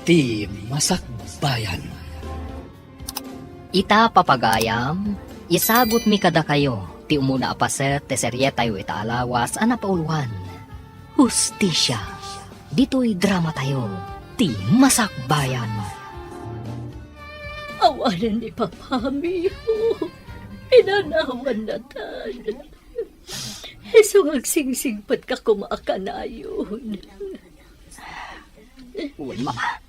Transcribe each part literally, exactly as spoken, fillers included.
Ti Masakbayan. Ita, papagayam, isagutmi kadakayo ti umuna a paset ti serietayo ita a lawas a napauluan, Hustisia. Ditoy dramatayo, Ti Masakbayan. Awanen ni Papa, Miho. Inanawannatan. Isu nga agsingsingpet ka koma a kanayon. Wen, Mama.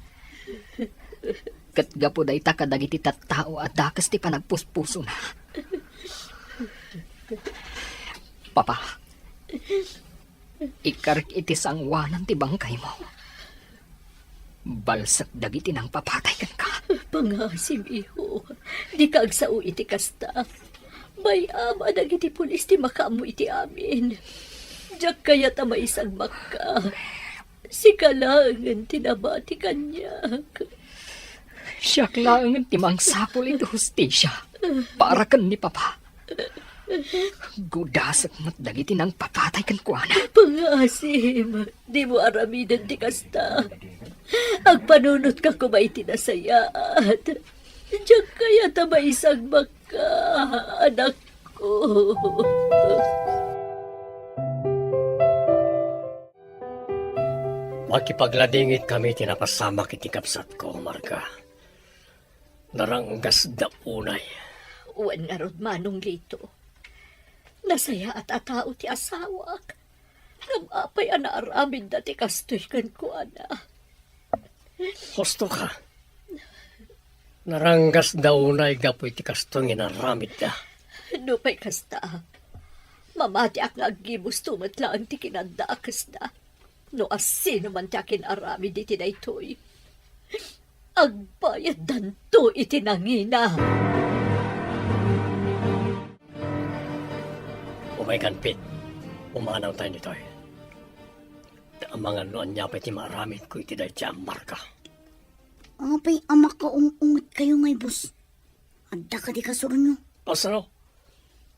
Ket gapu dayta kadagiti tattao a dakes ti panagpuspusona. Papa, ikkarik iti sangoanan ti bangkaymo. Balsek dagiti nangpapatay kenka. Pangaasim, iho. Dika agsao iti kasta. Bay-am a dagiti pulis ti makaammo iti amin. Diak kayat a maisagmakka. Sika laengen ti nabati kaniak. Siak laengen ti mangsapul iti hustisia para ken ni Papa. Gudasek met dagiti nangpapatay kenkuana. Pangaasim, dimo aramiden ti kasta. Agpanunotka koma iti nasayaat. Diak kayat a maisagmakka, anakko. Makipagladingit kami ti napasamak iti kabsatko, Marga. Naranggasda unay. Wen ngarud, Manong Lito. Nasayaat a tao ti asawak. Ngem apay a naaramidda ti kastoy kenkuana? Husto ka. Naranggasda unay gapu iti kastoy nga inaramidda. Nupay kasta, mamatiak nga aggibusto met laeng ti kinadakesda. No asino man ti akin-aramid iti daytoy, agbayaddanto iti nangina. Umaykan, Pete. Pumanawtayo ditoy. Ta amangan no ania pay ti maaramidko iti daytoy a Marga. Apay a makaung-ungetkayo ngay, boss? Adda kadi kasuronyo? Kasano?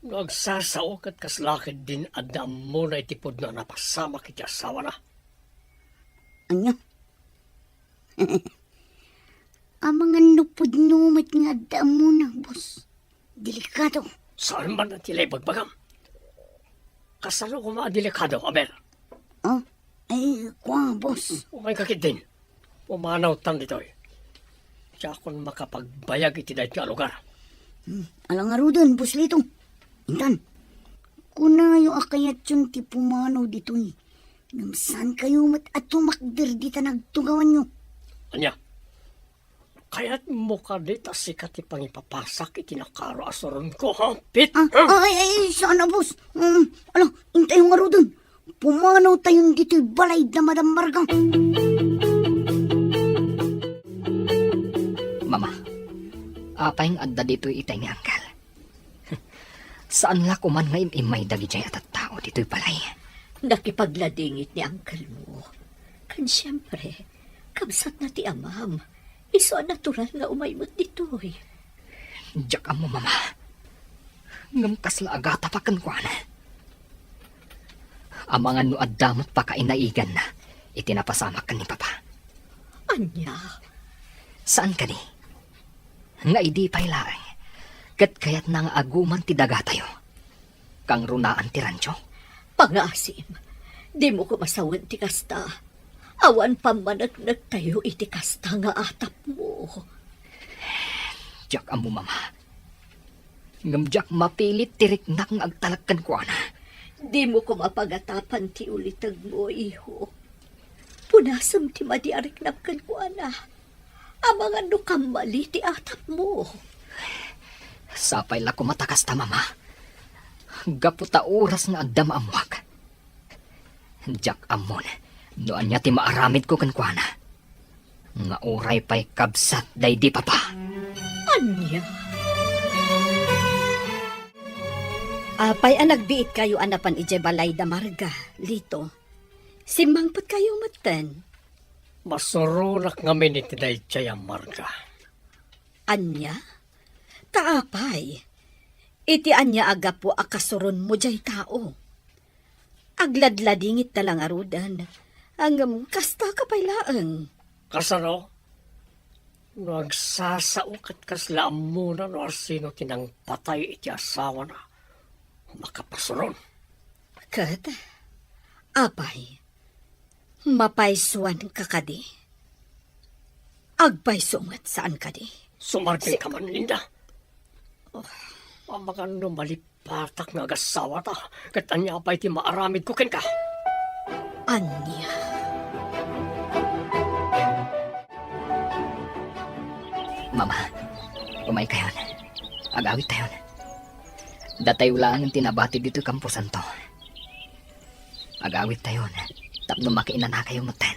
No agsasao ket kasla ketdin adda ammona iti pudno a napasamak iti asawana. Ania? Amangan no pudno met nga adda ammona, boss. Delikado. Saan man ti ibagbagam? Kasano koma a delikado, aber? Ah, ay, kua, boss. Umayka ketdin. Pumanawtan ditoy. Diakon makapagbayag iti daytoy a lugar. Hmm, ala ngaruden, Boss Lito. Intan, kunayo a kayatyon ti pumanaw ditoy. Ngem saankayo met a tumakder dita nagtugawanyo. Ania? Kayatmo kadi ta sika ti pangipapasak iti nakaro a suronko, ha, Pete? Ah, ha? Ay, ay, ay, saan a, boss. Um, ala, intayo ngaruden. Pumanawtayon ditoy balay da Madam Marga. Mama, apay nga adda ditoy itay ni Uncle? Saan la koman nga im-immay dagidiay a tattao ditoy balay? Nakipagladingit ni Uncle mo. Ken siempre, kabsatna ti amam. Isu a natural nga umay met ditoy. Diak ammo, Mama. Ngem kasla agatapak kenkuana. Amangan no adda met pakainaiganna iti napasamak ken ni Papa. Ania? Saan kadi? Nga idi pay laeng, ket kayatna nga aguman ti dagatayo. Kangrunaan ti rancho? Pangaasim, dimo koma sawen ti kasta. Awan pammaneknektayo iti kasta nga atapmo. Diak ammo, Mama. Ngem diak mapilit ti riknak nga agtalek kenkuana. Dimo koma pagatapan ti ulitegmo, iho. Punasem ti madi a riknam kenkuana. Amangan no kammali ti atapmo. Sapay la koma ta kasta, Mama. Gapu ta oras nga adda maammoak. Diak ammon no ania ti maaramidko kenkuana. Nga uray pay kabsat daydi Papa. Ania? Apay a nagbiitkayo a napan idiay balay da Marga, Lito? Simmangpetkayo metten? Masuronak ngamin iti daydiay a Marga. Ania? Ta apay? Iti ania a gapu a kasuronmo diay tao? Agladladingit ta la ngaruden, ngem kasta ka pay laeng. Kasano? No agsasao ket kasla ammona no asino ti nangpatay iti asawana, makapasuron. Ket, apay, mapaysuanka kadi? Agpayso met saan kadi? Sumargin ka man, Linda. Oh. Amangan no malipatak nga agasawata, ket ania pay ti maaramidko kenka? Ania? Mama, umaykayon. Agawidtayon. Datayo laeng ti nabati ditoy kamposanto. Agawidtayon tapno makiinanakayo metten.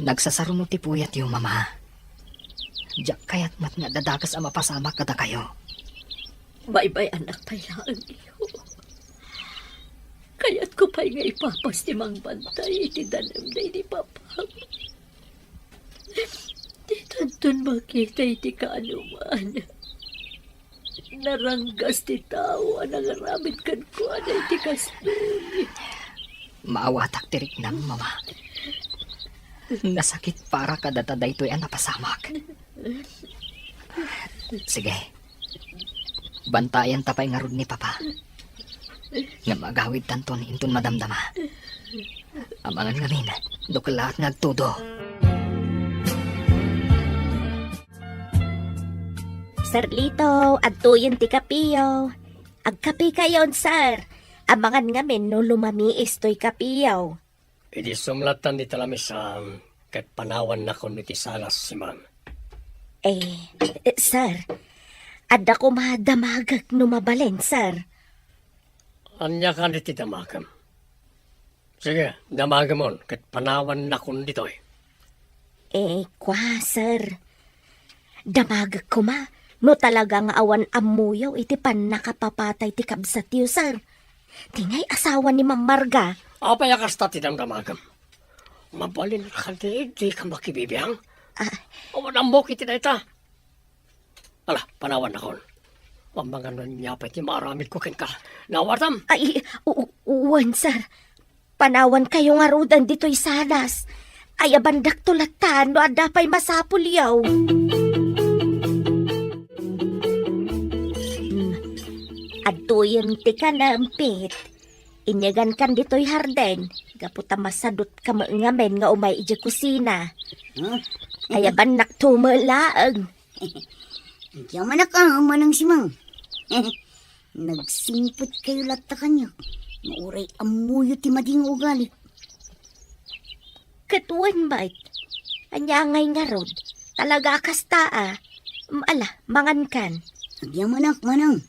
Nagsasaruno ti puyatyo, Mama. Diak kayat met nga adda dakes a mapasamak kadakayo. Baybay-annak pay laeng, Leo. Kayatko pay nga ipapas ti mangbantay iti danem daydi Papa. Ditanton makita iti kaanoman. Naranggas ti tao a nangaramid kenkuana iti kastoy. Maawatak ti riknam, Mama. Nasakit para kadata daytoy a napasamak. Sige. Bantayanta pay ngarud ni Papa. Ngem agawidtanton inton madamdama. Amangan ngamin, no kellaat nga agtudo. Sir Lito, adtoyen ti kapiyo. Agkapikayon, sir. Amangan ngamin no lumamiis toy kapiyo. Idi sumlatan dita lamisam, ket panawannakon iti salas, Simang. Eh, eh, sir, adda koma damagek no mabalin, sir. Ania kadi ti damagem? Sige, damagemon, ket panawannakon ditoy. Eh, kua, sir. Damagek koma no talaga nga awan ammoyo iti pannakapapatay ti kabsatyo, sir. Ti ngay asawa ni Ma'am Marga. Apay a kasta ti damdamagem? Mabalin kadi dika makibibiang? Ah. Awan ammok iti dayta. Ala, panawannakon. Amangan no ania pay ti maaramidko kenka. Naawatam? Ay, u-, u-, wen, sir. Panawankayo ngaruden ditoy salas. Ayabandakto latta no adda pay masapulyo. Hmm. Adtoyen ti kanem, Pit. Inyagankan ditoy hardin, gapu ta masadutka met ngamin nga umay idiay kusina. Hmm? Ayabannakto met laeng. Diak manak a, Manang Simang. Nagsingpetkayo latta kaniak, nga uray ammoyo ti madi nga ugali. Ket wen met, ania ngay ngarud, talaga a kasta a. Mm, ala, mangankan. Agyamanak, Manang.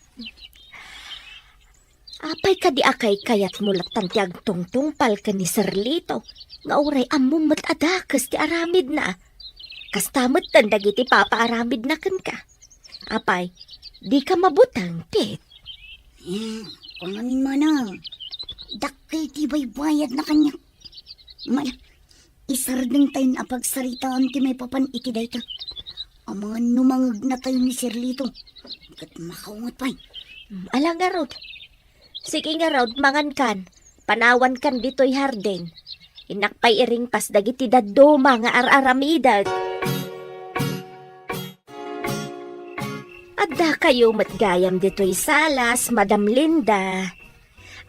Apay kadi a kaykayatmo lattan ti agtungtungpal ken ni Sir Lito, nga uray ammom met a dakes ti aramidna? Kasta metten dagiti papaaramidna kenka. Apay, dika mabuteng, Pit? Eh, kungamin, Manang, dakkel ti baybayadna kaniak. Mala, isardengtayon a pagsaritaan ti maipapan iti dayta. Amangan no mangegnatayo ni Sir Lito, ket makaunget pay. Mm, ala ngarud. Sige ngarud, mangankan. Panawankan ditoy hardin. Innak pay iringpas dagiti dadduma nga ar-aramidek. Addakayo met gayam ditoy salas, Madam Linda.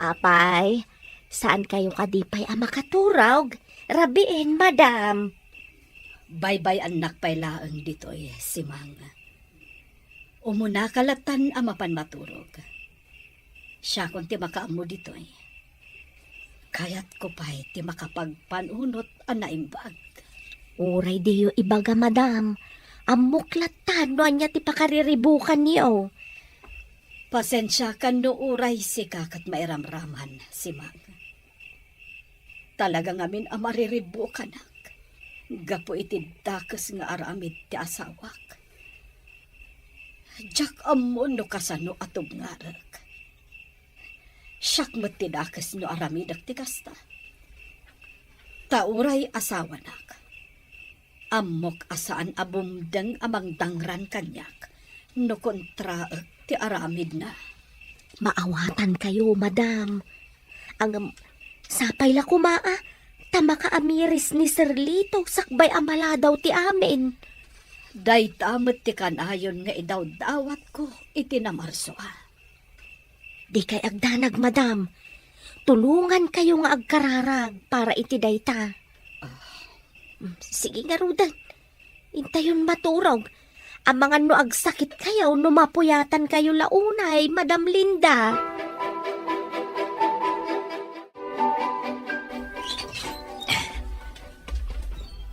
Apay, saankayo kadi pay a makaturog? Rabiin, Madam. Baybay-annak pay laeng ditoy, Simang. Umunaka lattan a mapan maturog. Siakon ti makaammo ditoy. Kayatko pay ti makapagpanunot a naimbag. Uray diyo ibaga, Madam. Ammok lattan no ania ti pakariribukanyo. Pasensiakan no uray sika ket mairamraman, Simang. Talaga ngamin a mariribukanak gapu iti dakes nga aramid ti asawak. Diak ammo no kasano a tubngarek. Siak met ti dakes no aramidek ti kasta. Ta uray asawanak, ammok a saan a bumdeng a mangdangran kaniak no kontraek ti aramidna. Maawatankayo, Madam. Ngem, sapay la koma a, ta makaamiris ni Sir Lito sakbay a maladaw ti amin. Dayta met ti kanayon nga idawdawatko iti namarsoa. Dikay agdanag, madam. Tulongankayo nga agkararag para iti dayta. Ah. Mm, sige ngaruden. Intayon maturog. Amangan no agsakitkayo no mapuyatankayo la unay, Madam Linda.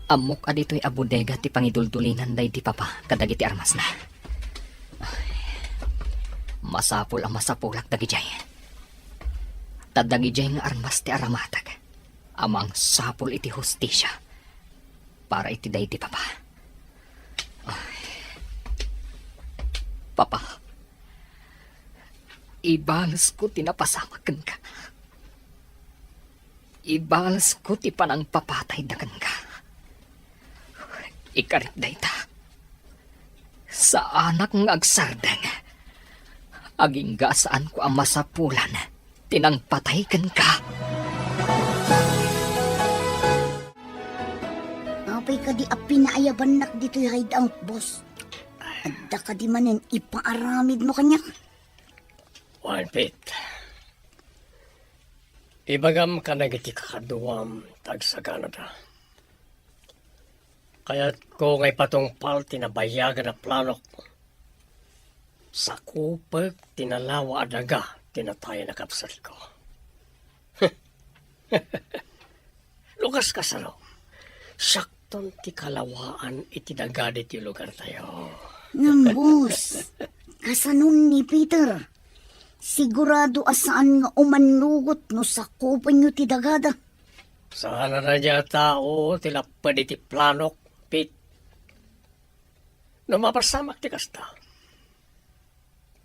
Ammok a ditoy a bodega ti pangiduldulinan daydi papa kadagiti armasna. Masapul a masapulak dagidiay. Ta dagidiay nga armas ti aramatek a mangsapul iti hustisia para iti daydi papa. Ay. Papa, ibalesko ti napasamak kenka. Ibalesko ti panangpapatayda kenka. Ikarik dayta. Saanak nga agsardeng. Agingga a saanko a masapulan ti nangpatay kenka. Apay kadi a pinaayabannak ditoy hideout, boss? Adda kadi manen ipaaramidmo kaniak? Wen, Pete. Ibagam kadagiti kakaduam ta agsaganada. Kayatko nga ipatungpal ti nabayagan a planok. Sakupek ti nalawa a daga ti natayen a kabsatko. No kas-, kasano, siakton ti kalawaan iti daga ditoy lugartayo. Ngem, boss, kasanon ni Peter? Sigurado a saan nga umannugot no sakupenyo ti dagada. Saan a daydiay a tao ti lapped iti planok, Pete. No mapasamak ti kasta,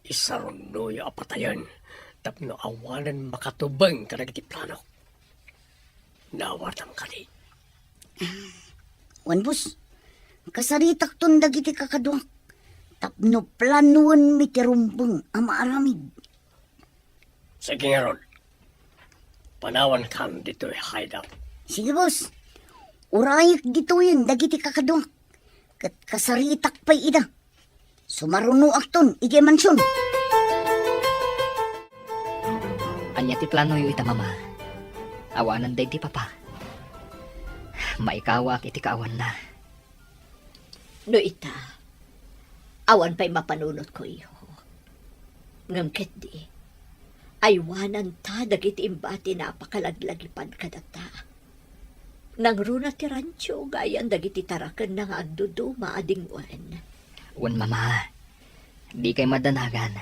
isarunnoyo a patayen tapno awanen makatubeng kadagiti planok. Naawatam kadi? Wen, boss, kasaritakton dagiti kakaduak tapno planoenmi ti rumbeng a maaramid. Sige ngarud, panawankan ditoy hideout. Sige, boss. Urayek ditoyen dagiti kakaduak, ket kasaritak pay ida. Sumarunoakton idiay mansion. Ania ti planoyo ita, Mama? Awanen daydi papa. Maikawaak iti kaawanna. No ita, awan pay mapanunotko, iho. Ngem ketdi, aywananta dagiti imbati a napakalaglagipan kadata. Nangruna ti rancho gayan dagiti tarakenna nga agduduma a dingwen. Wen, Mama, dikay madanagan.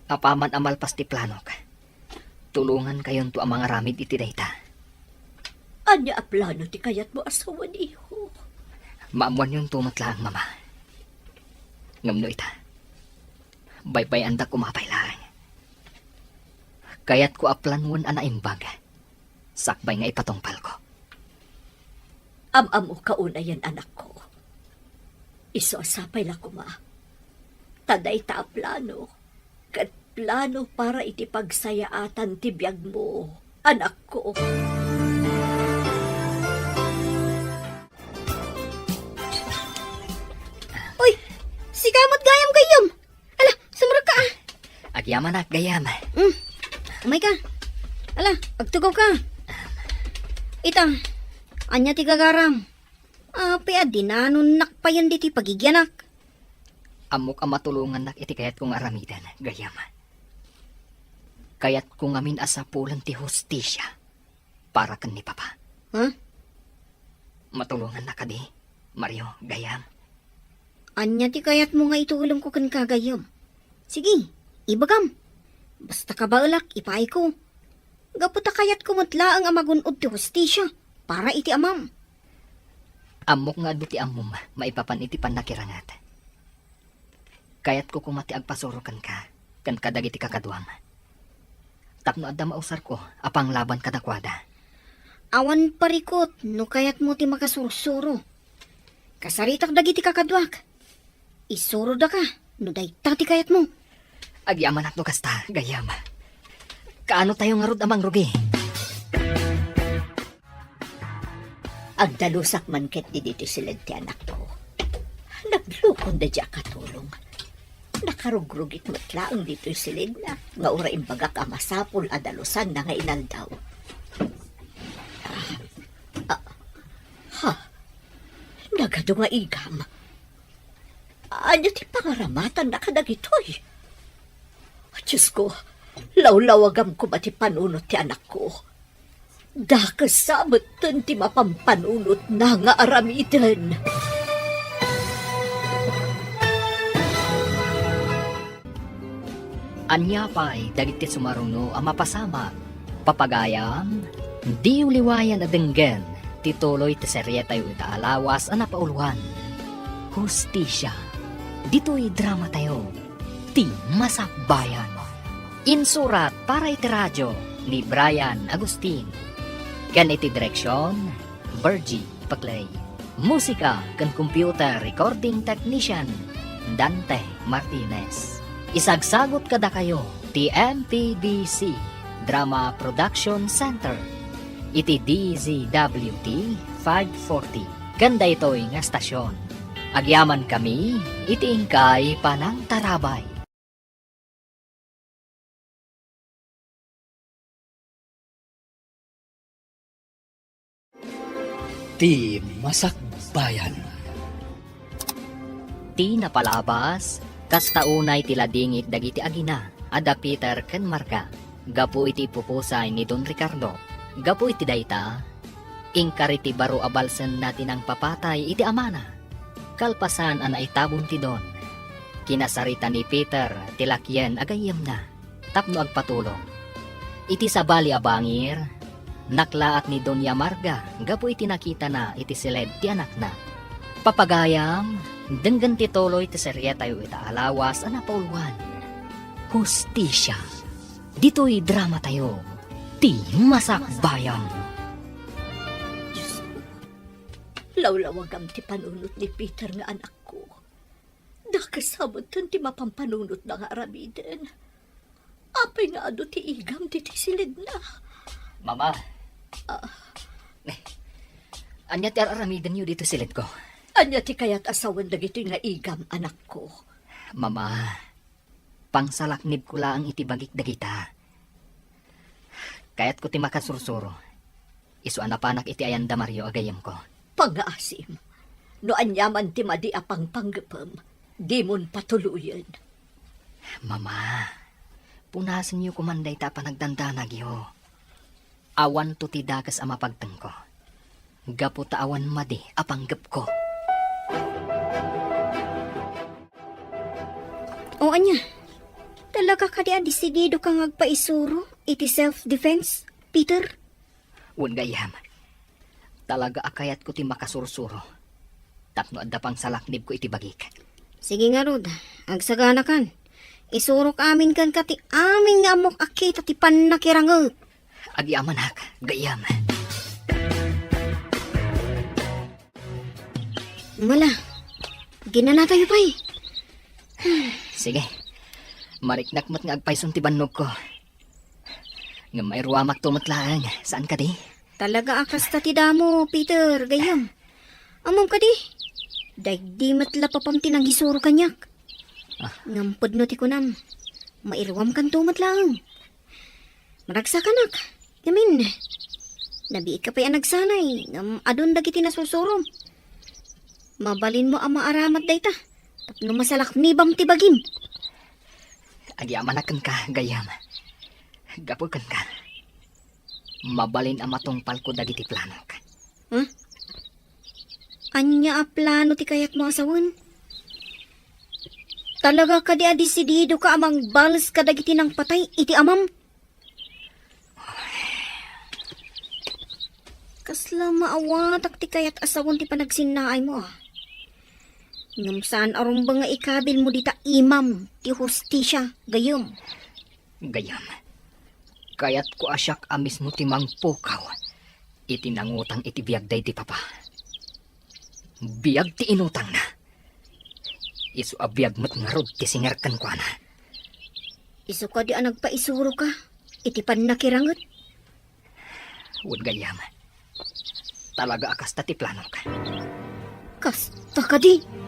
Apaman a malpas ti planok, tulongankayonto a mangaramid iti dayta. Ania a plano ti kayatmo a sawen, iho? Maammoanyonto met laeng, Mama. Ngem no ita, baybay-andak koma pay laeng. Kayatko a planoen a naimbag sakbay nga ipatungpalko. Am-ammoka unayen, anakko. Isu a sapay la koma ta dayta a plano ket plano para iti pagsayaatan ti biagmo, anakko. Uy, sika met gayam, gayyem. Ala, sumrekka, ah. Agyamanak, gayyem. Mm. Umayka. Ala, agtugawka. Ita, ania ti gagaram? Apay a dinanonnak payen ditoy pagigianak? Ammok a matulongannak iti kayatko nga aramiden, gayyem. Kayatko ngamin a sapulen ti hustisia para ken ni Papa. Ha? Matulongannak kadi, Mario, gayyem? Ania ti kayatmo nga itulongko kenka, gayyem? Sige, ibagam. Basta kabaelak, ipaayko. Gapu ta kayatko met laeng a magun-od ti hustisia para iti amam. Ammok nga adu ti ammom maipapan iti pannakiranget. Kayatko koma ti agpasuro kenka ken kadagiti kakaduam, tapno adda mausarko a panglaban kadakuada. Awan parikut no kayatmo ti makasursuro. Kasaritak dagiti kakaduak. Isurodaka no dayta ti kayatmo. Agyamanak no kasta, gayyem. Kaano tayo ngarud a mangrugi? Agdalusak man ketdi ditoy siled ti anakko. Naglukon daydi a katulong. Nakarugrugit met laeng ditoy silidna, nga uray imbagak a masapul a dalusanna nga inaldaw. Ah, ah, ha? Nagadu nga igam. Ania ti pangaramatanna kadagitoy? Diosko, lawlawagam koma ti panunot ti anakko. Dakes sa metten ti mapampanunotna nga aramiden. Ania pay dagiti sumaruno a mapasamak? Papagayam, diyo liwayan a denggen ti tuloy ti serietayo ita a lawas a napauluan, Hustisia. Ditoy dramatayo, Ti Masakbayan. Insurat para iti radio ni Brian Agustin. Ken iti direksion, Virgie Paclay. Musika ken computer recording technician, Dante Martinez. Isagsagut kadakayo ti M P B C Drama Production Center iti D Z W T five forty. Ken daytoy nga estasion, agyamankami iti inkay panangtarabay. Ti Masakbayan. Ti napalabas, kasta unay ti ladingit dagiti agina a da Peter ken Marga gapu iti ipupusay ni Don Ricardo. Gapu iti dayta, inkari ti baro a balsenna ti nangpapatay iti amana. Kalpasan a naitabon ti Don, kinasarita ni Peter ti lakien a gayyemna tapno agpatulong. Iti sabali a bangir, naklaat ni Doña Marga gapu iti nakitana iti siled ti anakna. Papagayam, denggen ti tuloy ti serietayo ita a lawas a napauluan, Hustisia. Ditoy dramatayo, Ti Masakbayan. Diosko, lawlawagam ti panunot ni Peter nga anakko. Dakes sa metten ti mapampanunotna nga aramiden. Apay nga adu ti igam ditoy silidna? Mama. Ah. Eh, ania ti ar-aramidenyo ditoy silidko? Ania ti kayat a sawen dagitoy nga igam, anakko? Mama, pangsalaknibko laeng iti bagik dagita. Kayatko ti makasursuro. Isu a napanak iti ayan da Mario a gayyemko. Pangngaasim. No aniaman ti madi a pangpanggepem, dimon patuloyen. Mama, punasenyo koman dayta a panagdandanagyo. Awanto ti dakes a mapagtengko, gapu ta awan madi a panggepko. O ania, talaga kadi a desididoka nga agpaisuro iti self-defense, Peter? Wen gayyem, talaga a kayatko ti makasursuro tapno adda pangsalaknibko iti bagik. Sige ngarud, agsaganakan. Isurok amin kenka ti amin nga ammok a kita ti pannakiranget. Agyamanak, gayyem. Mala, ginanatayo pay. Sige. Mariknak met nga agpayson ti bannogko. Ngem mairuamakto met laeng, saan kadi? Talaga a kasta ti damo, Peter, gayyem. Ammom kadi? Daydi met la papam ti nangisuro kaniak. Ah. Ngem pudno ti kunam, mairuamkanto met laeng. Maragsakanak. Ngamin, nabiit ka pay a nagsanay, ngem adun dagiti nasursurom. Mabalinmo a maaramat dayta, tapno masalaknibam ti bagim. Agyamanak kenka, gayyem. Gapu kenka, mabalin a matungpalko dagiti planok. Huh? Ania a plano ti kayatmo a sawen? Talaga kadi a desididoka a mangbales kadagiti nangpatay iti amam? Kasla maawatak ti kayat a sawen ti panagsinnaaymo, a. Ngem saan a rumbeng nga ikabilmo dita imam ti hustisia, gayyem. Gayyem, kayatko a siak a mismo ti mangpukaw iti nangutang iti biag daydi papa. Biag ti inutangna. Isu a biag met ngarud ti singer kenkuana. Isu kadi a nagpaisuroka iti pannakiranget? Wen gayyem, talaga a kasta ti planok. Kasta kadi?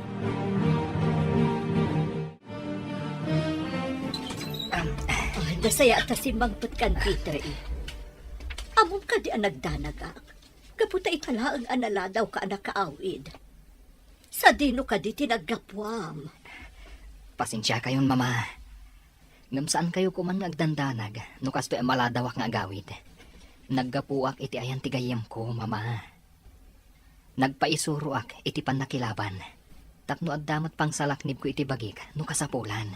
Nasayaat a simmangpetkan, Peter, eh. Ammom kadi a nagdanagak? Gapu ta ita laeng a naladawka a nakaawid. Sadino kadi ti naggapuam? Pasensiakayon, Mama. Ngem saankayo koman nga agdandanag no kastoy a maladawak nga agawid. Naggapuak iti ayan ti gayyemko, Mama. Nagpaisuroak iti pannakilaban tapno adda met pangsalaknibko iti bagik no kasapulan.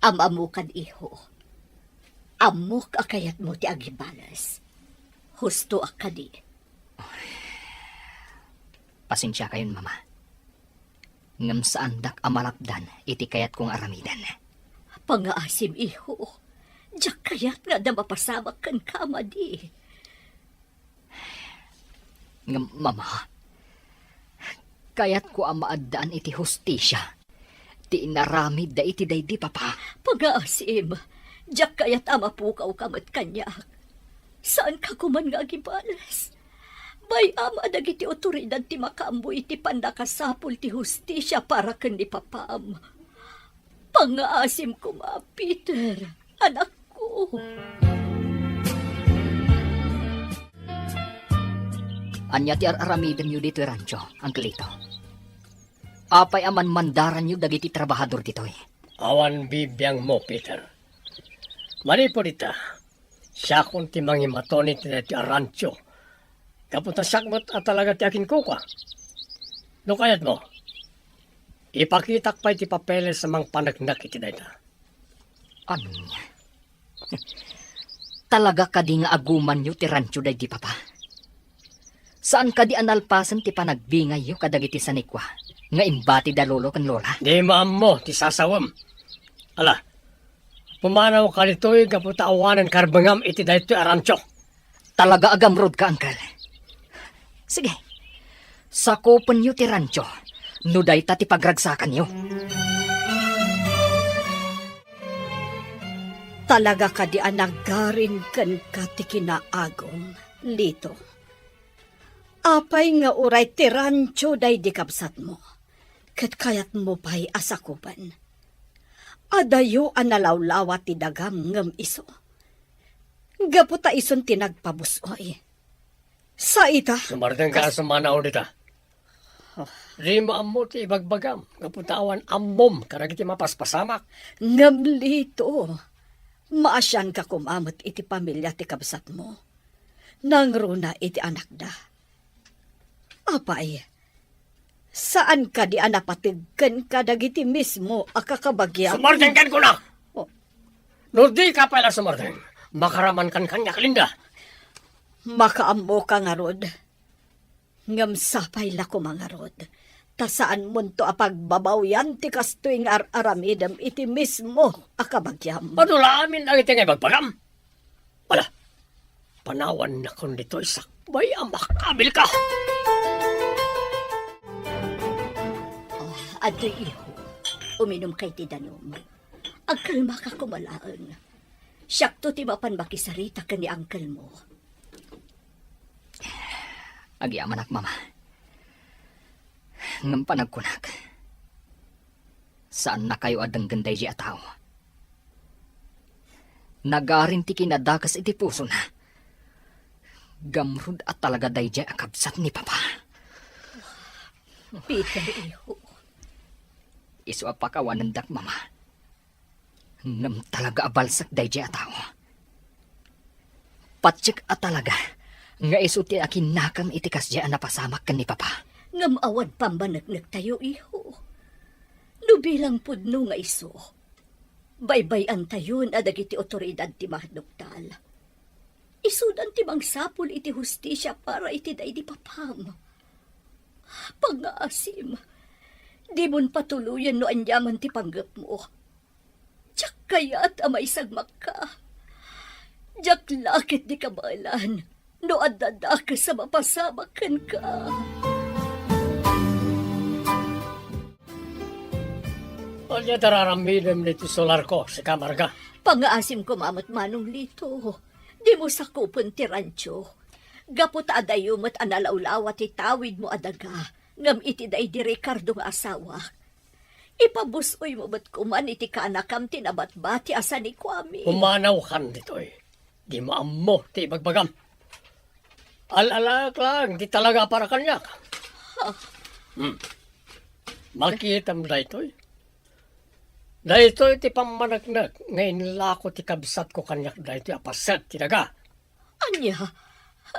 Am-ammokan, iho. Ammok a kayatmo ti agibales. Hustoak kadi. Pasensiakayon, Mama. Ngem saandak a malapdan iti kayatko nga aramiden. Pangngaasim, iho. Diak kayat nga adda mapasamak kenka a madi. Ngem, Mama, kayatko a maaddaan iti hustisia ti inaramidda iti daydi papa. Pangngaasim, diak kayat a mapukawka met kaniak. Saanka koman nga agibales. Bay-am a dagiti otoridad ti makaammo iti pannakasapul ti hustisia para ken ni papam. Pangngaasim koma, Peter, anakko. Ania ti ar-aramidenyo ditoy rancho, Uncle Lito? Apay a manmandaranyo dagiti trabahador ditoy? Awan bibiangmo, Peter. Manipud ita, siakon ti mangimaton iti daytoy a rancho. Gapu ta siak met a talaga ti akinkukua. No kayatmo, ipakitak pay ti papeles a mangpaneknek iti dayta. Ania? Talaga kadi nga agumanyo ti rancho daydi papa? Saan kadi a nalpasen ti panagbingayyo kadagiti sanikua nga imbati da lolo ken lola? Dimo ammo ti sasawem. Ala, pumanawka ditoy gapu ta awanen karbengam iti daytoy a rancho. Talaga a gamrodka, Uncle. Sige, sakupenyo ti rancho no dayta ti pagragsakanyo. Talaga kadi a nagarin kenka ti kinaagum, Lito? Apay nga uray ti rancho daydi kabsatmo, ket kayatmo pay a sakupen? Adayo a nalawlawa ti dagam ngem isu. Gapu ta isun ti nagpabus-oy. Sa ita? Sumardengka a kas- sumanaw dita. Oh. Dimo ammo ti ibagbagam, gapu ta awan ammom kadagiti mapaspasamak. Ngem Lito, maasianka koma met iti pamilia ti kabsatmo. Nangruna iti anakda. Apay, saan kadi a napateg kenka dagiti mismo a kakabagiam? Sumardengkan kuna! Oh. No dika pay la sumardeng, makaramankan kaniak, Linda. Makaammoka ngarud. Ngem sapay la koma ngarud, ta saanmonto a pagbabawian ti kastoy nga ar-aramidem iti mismo a kabagiam. Adu la amin dagiti nga ibagbagam. Ala, panawannakon ditoy sakbay a makabilka. Ah, adtoy, iho. Uminumka iti danum. Agkalmaka koma laeng. Siakto ti mapan makisarita ken ni uncle mo. Agyamanak, Mama. Ngem panagkunak, saannakayo a denggen daydiay a tao. Nagarin ti kinadakes iti pusona. Gamrud a talaga daydiay a kabsat ni Papa. Peter, iho. Isu a pakawanendak, Mama. Ngem talaga a balsek daydiay a tao. Patiek a talaga nga isu ti akinnakam iti kasdiay a napasamak ken ni Papa. Ngem awan pammaneknektayo, iho. No bilang pudno nga isu, baybay-antayon a dagiti otoridad ti maduktal. Isudan ti mangsapul iti hustisia para iti daydi papam. Pangngaasim, dimon patuloyen no aniaman ti panggepmo. Diak kayat a maisagmakka. Diak la ketdi kabaelan no adda dakes a mapasamak kenka. Ania ti ar-aramidem iti solarko, sika, Marga? Pangngaasim koma met, Manong Lito. Dimo sakupen ti rancho. Gapu ta adayo met a nalawlawa ti tawidmo a daga, ngem iti daydi Ricardo nga asawak. Ipabus-oymo met koman iti kanakam ti nabatbati a sanikuami. Pumanawkan ditoy. Dimo ammo ti ibagbagam. Al-alaak laeng ti talaga para kaniak. Ha? Hmm. Makitam daytoy. Daytoy ti pammaneknek nga inlako ti kabsatko kaniak daytoy a paset ti daga. Ania?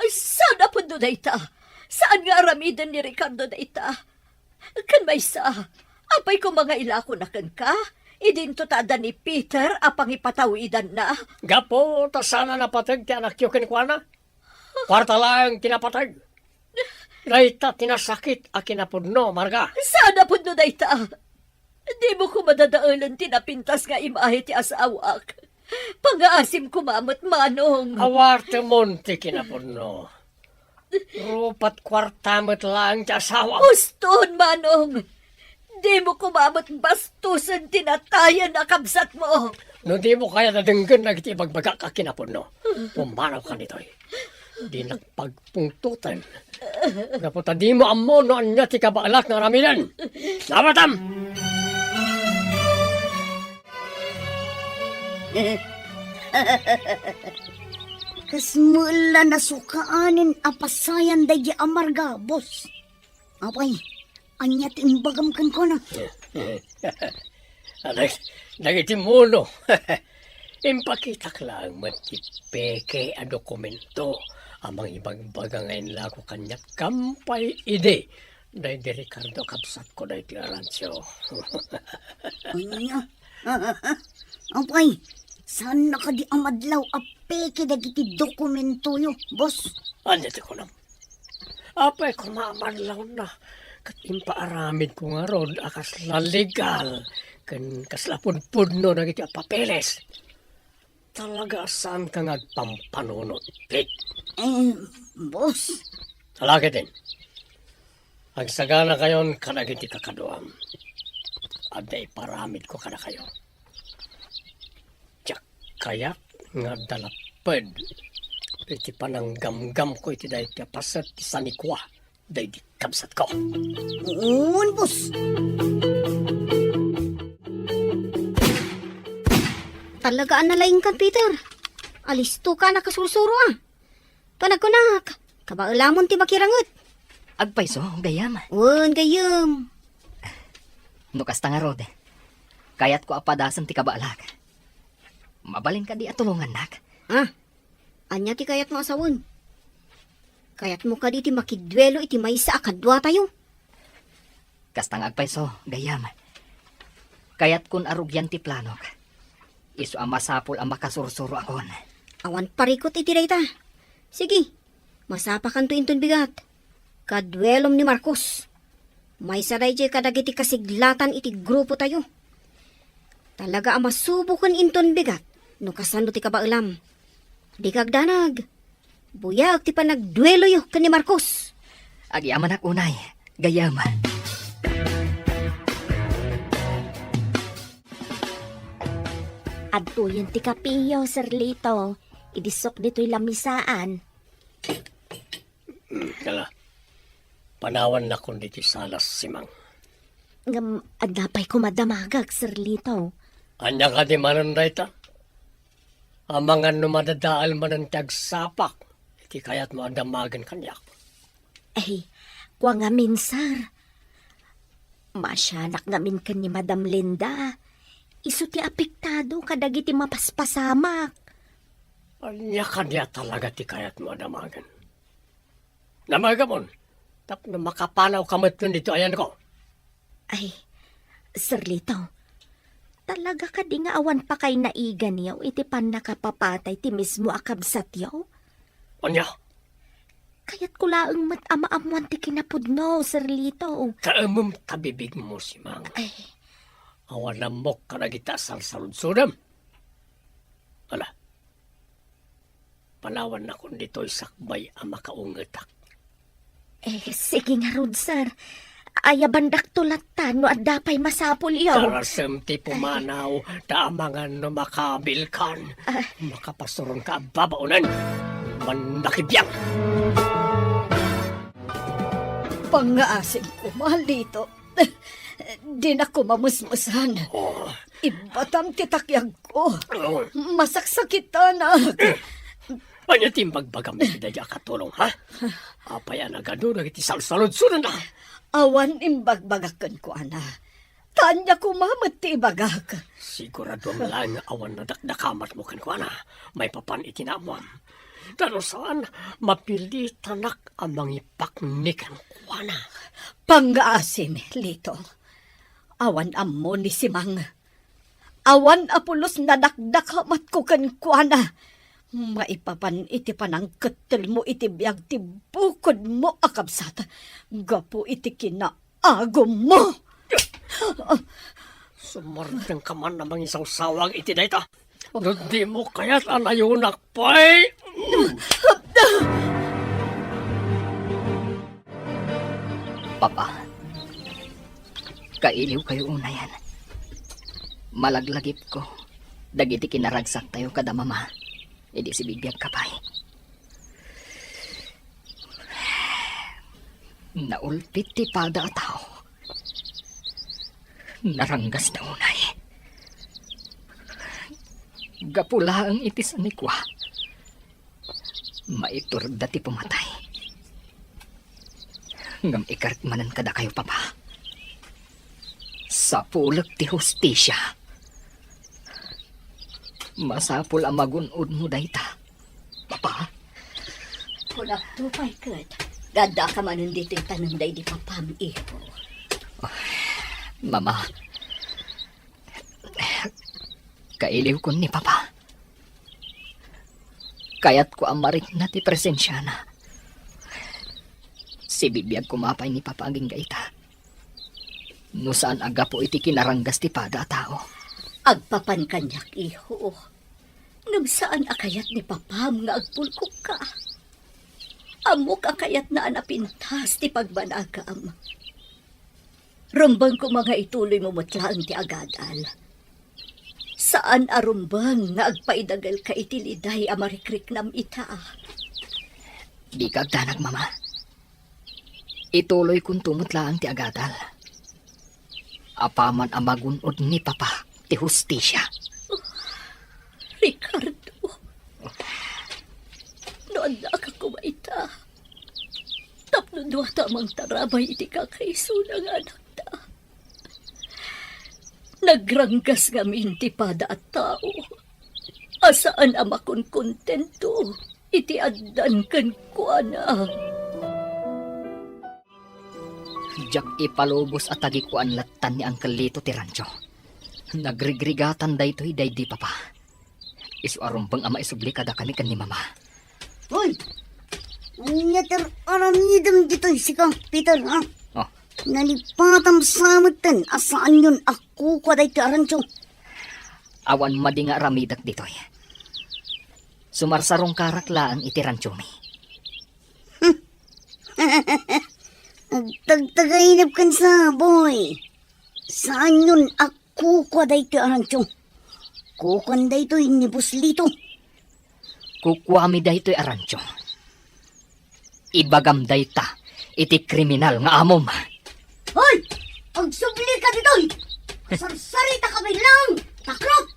Saan a pudno dayta? Saan nga aramiden ni Ricardo dayta? Ken maysa, apay koma nga ilakona kenka? Idinto ta adda ni Peter a pangipatawidanna. Gapu ta saan a napateg ti anakyo kenkuana. Kuarta laeng ti napateg. Dayta ti nasakit a kinapudno, Marga. Saan a pudno dayta? Dimo koma dadaelen ti napintas nga imahe ti asawak. Pangaasim koma met, Manong. Awartemon ti kinapudno. Rupat kuarta met laeng ti asawam. Uston, Manong! Dimo koma met bastosen ti natayen a kabsatmo. No dimo kayat a denggen dagiti ibagbagak a kinapudno, pumanawkan ditoy. Dinak pagpungtoten. Gapu ta dimo ammo no ania ti kabaelak nga aramiden. Nabatam! Kasla met la nasukaanen a pasayan daydi a Marga, boss. Apay, ania ti imbagam kenkuana? Anak, dagiti muno. Impakitak laeng met ti peke a dokumento a mangibagbaga nga inlako kaniak kampay idi daydi Ricardo a kabsatko daytoy a rancho. Ania? Apay, saanna kadi a madlaw a peke dagiti dokumentoyo, boss? Ania ti kunam? Apay koma a madlawna ket impaaramidko ngarud a kasla legal ken kasla pudpudno dagiti a papeles. Talaga a saanka nga agpampanunot, Pete. Eh, boss. Ala ketdin. Agsaganakayon kadagiti kakaduam. Adda iparamidko kadakayo. Diak kayat nga adda lapped iti pananggamgamko iti daytoy a paset ti sanikua daydi kabsatko. Wen, boss. Talaga a nalaingkan, Peter. Alistoka a nakasursuro, a. Panagkunak, kabaelamon ti makiranget. Agpayso, gayyem. Wen, gayyem. No kasta ngarud, kayatko a padasen ti kabaelak. Mabalin kadi a tulongannak? Ah, ania ti kayatmo a sawen? Kayatmo kadi ti makiduelo iti maysa a kaduatayo? Kasta nga agpayso, gayyem. Kayatkon a rugian ti planok. Isu a masapul a makasursuro akon. Awan parikut iti dayta. Sige, masapakanto inton bigat. Kaduelom ni Marcos. Maysa daydiay kadagiti kasiglatan iti grupotayo. Talaga a masuboken inton bigat no kasano ti kabaelam. Dika agdanag. Buyaek ti panagdueloyo ken ni Marcos. Agyamanak unay, gayyem. Adtoyen ti kapiyo, Sir Lito. Idisok ditoy lamisaan. Kala, panawannakon ditoy salas, Simang. Ngem adda pay koma damagek, Sir Lito. Ania kadi manen dayta? Amangan no madadael manen ti agsapak iti kayatmo a damagen kaniak. Ay, kua ngamin, sir. Maasianak ngamin ken ni Madam Linda. Isu ti apektado kadagiti mapaspasamak. Ania kadi a talaga ti kayatmo a damagen? Damagamon, tapno makapanawka metten ditoy ayanko. Ay, Sir Lito, talaga kadi nga awan pakay naiganyo iti pannakapapatay ti mismo a kabsatyo? Ania? Kayatko laeng met a maammoan ti kinapudno, Sir Lito. Kaemem ta bibigmo, Simang. Ay. Awan ammok kadagita a sarsarudsodem. Ala, panawannakon ditoy sakbay a makaungetak. Eh, sige ngarud, sir. Ayabandakto latta no adda pay masapulyo. Darasem ti pumanaw, ta amangan no makabilkan. Ah. Makapasuronka a babaonen. Mannakibiang. Pangngaasim koma, Lito. Dinak koma musmusan. Oh. Ibbatam ti takyagko. Oh. Masaksakitanak. Ania ti imbagbagam iti daydi a katulong, ha? Apay a nagadu dagiti salsaludsodanna? Awan imbagbagak kenkuana. Ta ania koma met ti ibagak? Siguraduam laeng nga awan nadakdakamatmo kenkuana maipapan iti naammoam. Ta no saan, mapilitanak a mangipakni kenkuana. Pangngaasim, Lito. Awan ammo ni Simang. Awan a pulos nadakdakamatko kenkuana. Maipapan iti panangkettelmo iti biag ti bukodmo a kabsat gapu iti kinaagummo. Sumardengka man a mangisawsawag iti dayta. No dimo kayat a nayonak pay. Papa, kailiwkayo unayen. Malaglagipko dagiti kinaragsaktayo kada mama idi sibibiagka pay. Naulpit ti pada a tao. Naranggasda unay. Gapu laeng iti sanikua, maiturda ti pumatay. Ngem ikarik manen kadakayo, Papa. Sapulek ti hustisia. Masapul a magun-odmo dayta, Papa. Kunakto pay ket, nga addaka manen ditoy tanem daydi papam, iho. Mama, kailiwkon ni Papa. Kayatko a marikna ti presensiana. Sibibiag koma pay ni Papa agingga ita. No saan a gapu iti kinaranggas ti pada a tao. Agpapan kaniak, iho. Ngem saan a kayat ni Papam nga agpulkokka. Ammok a kayatna a napintas ti pagbanagam. Rumbeng koma nga ituloymo met laeng ti agadal. Saan a rumbeng nga agpaidagelka iti liday a marikriknam ita. Dika agdanag, Mama. Ituloykonto met laeng ti agadal. Apaman a magun-od ni Papa ti hustisia. Ricardo, no addaka koma ita, tapno duata a mangtarabay iti kakaisuna nga anakta. Nagranggas ngamin ti pada a tao a saan a makonkontento iti addan kenkuana. Diak ipalubos a tagikuan lattan ni Uncle Lito ti rancho. Nagrigrigatan daytoy daydi Papa. Isu a rumbeng a maisubli kadakami ken ni Mama. Hoy! Ania ti aramidem ditoy sika, Peter, ha? Oh. Nalipatam sa metten a saanyon a kukua daytoy a rancho. Awan madi nga aramidek ditoy. Sumarsarungkarak laeng iti ranchomi. Agtagtagainep ken sa, boy. Saanyon a kukua daytoy a rancho. Kukuan daytoy ni Boss Lito. Kukuami daytoy a rancho. Ibagam dayta iti kriminal nga amom. Hoy! Agsubli ka ditoy! Sarsarita ka bilang! Takrot!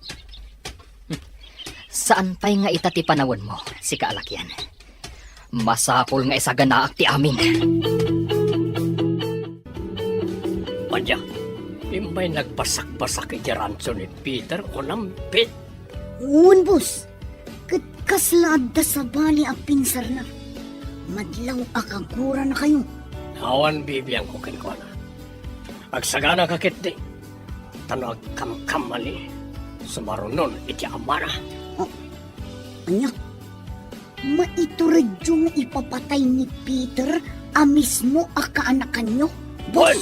Saan pay nga ita ti panawenmo, sika a lakian. Masapul nga isaganaak ti amin. Ania, imbay nagbasak-basak iti rancho ni Peter, kunam, Pete? Wen, boss. Ket kasla adda sabali a pinsarna. Madlaw a kaguranakayo. Awan bibiangko kenkuana. Agsaganaka ketdi. Ta no agkamkamali, sumarunon iti amana. Oh, ania? Maituredyo nga ipapatay ni Peter a mismo a kaanakanyo, boss? Wen,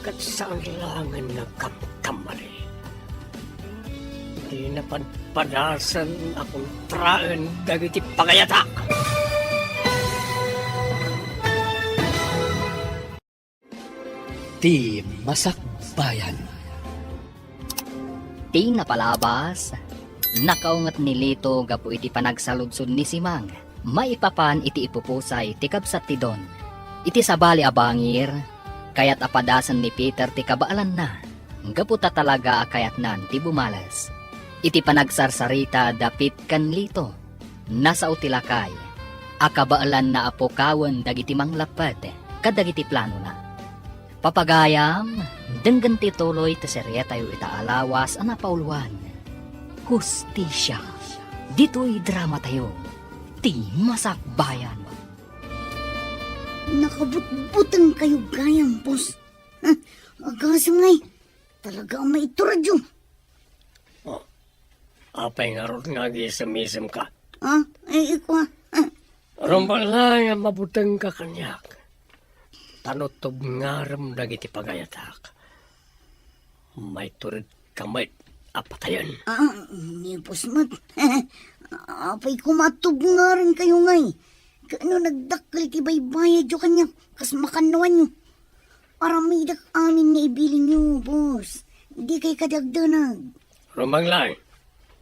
ket saan laengen nga agkamkamali. Di napadpadasen a kontraen dagiti pangayatak. Ti Masakbayan. Ti napalabas, nakaunget ni Lito gapu iti panagsaludsod ni Simang maipapan iti ipupusay ti kabsat ti Don. Iti sabali a bangir, Kayat a padasen ni Peter ti kabaelanna, gapu ta talaga a kayatnan ti bumales. Iti panagsarsarita da Pete ken Lito, nasao ti lakay a kabaelanna a pukawen dagiti manglappet kadagiti planona. Papagayam, denggen ti tuloy ti serietayo ita a lawas a napauluan, Hustisia. Ditoy dramatayo, ti Masakbayan. Nakabutbuteng kayo gayam, boss. Huh, agasem ngay. Talaga ang maituradyo. Oh, apay ngarud nga agisem-isem ka? Ah, ay, ikwa. Huh. Rumbeng laeng a mabuteng ka kaniak. Ta no tubngarem dagiti pagayatak, maitured ka met a patayen. Ah, ni boss met. Apay koma tubngaren kayo ngay. Kano nagdakkel ti baybayadyo kaniak, kas makannuanyo. Aramidak amin nga ibilinyo, boss. Di kay kadagdanag. Rumbeng laeng,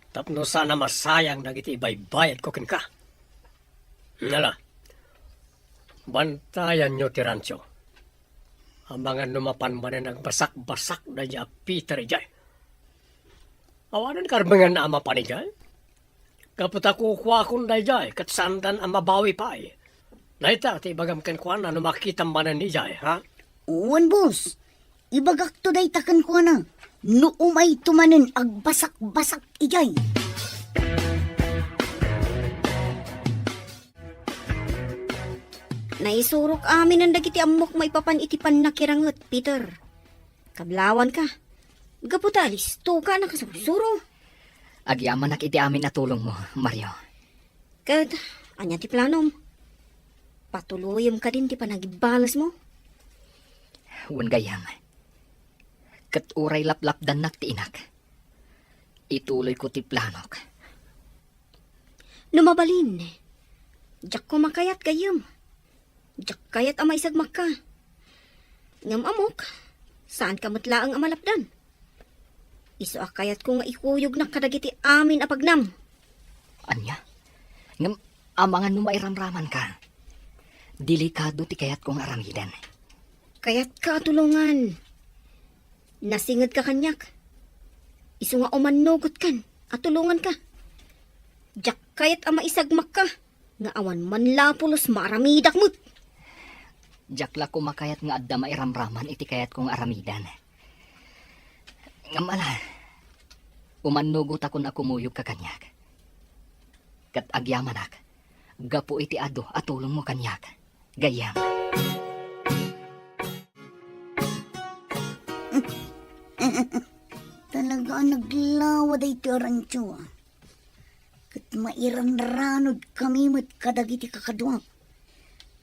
tapno saan a masayang dagiti ibaybayadko kenka. Nala, bantayanyo ti rancho. Amangan no mapan manen agbasak-basak daydiay a Peter idiay. Awanen karbenganna a mapan idiay. Gapu ta kukuakon daydiay, ket saandan a mabawi pay. Dayta ti ibagam kenkuana no makitam manen idiay, ha? Wen, boss. Ibagakto dayta kenkuana. No umayto manen agbasak-basak idiay. Naisurok aminen dagiti ammok maipapan iti pannakiranget, Peter. Kablawanka. Gapu ta alistoka a nakasursuro. Agyamanak iti amin a tulongmo, Mario. Ket, ania ti planom? Patuloyem kadin ti panagibbalesmo? Wen gayyem. Ket uray laplapdannak ti inak, ituloyko ti planok. No mabalin, diak koma kayat gayyem. Diak kayat a maisagmakka. Ngem ammok, saanka met laeng a malapdan. Isu a kayatko nga ikuyognak kadagiti amin a pagnam. Ania? Ngem amangan no mairamramanka. Delikado ti kayatko nga aramiden. Kayatka a tulongan. Nasingedka kaniak. Isu nga umannogotkan a tulonganka. Diak kayat a maisagmakka nga awan man la a pulos maaramidak met. Diak la koma kayat nga adda mairamraman iti kayatko nga aramiden. Ngem ala, umannogotakon a kumuyogka kaniak. Ket agyamanak gapu iti adu a tulongmo kaniak, gayyem. Talaga a naglawa daytoy a rancho, a. Ket mairanranod kami met kadagiti kakaduak.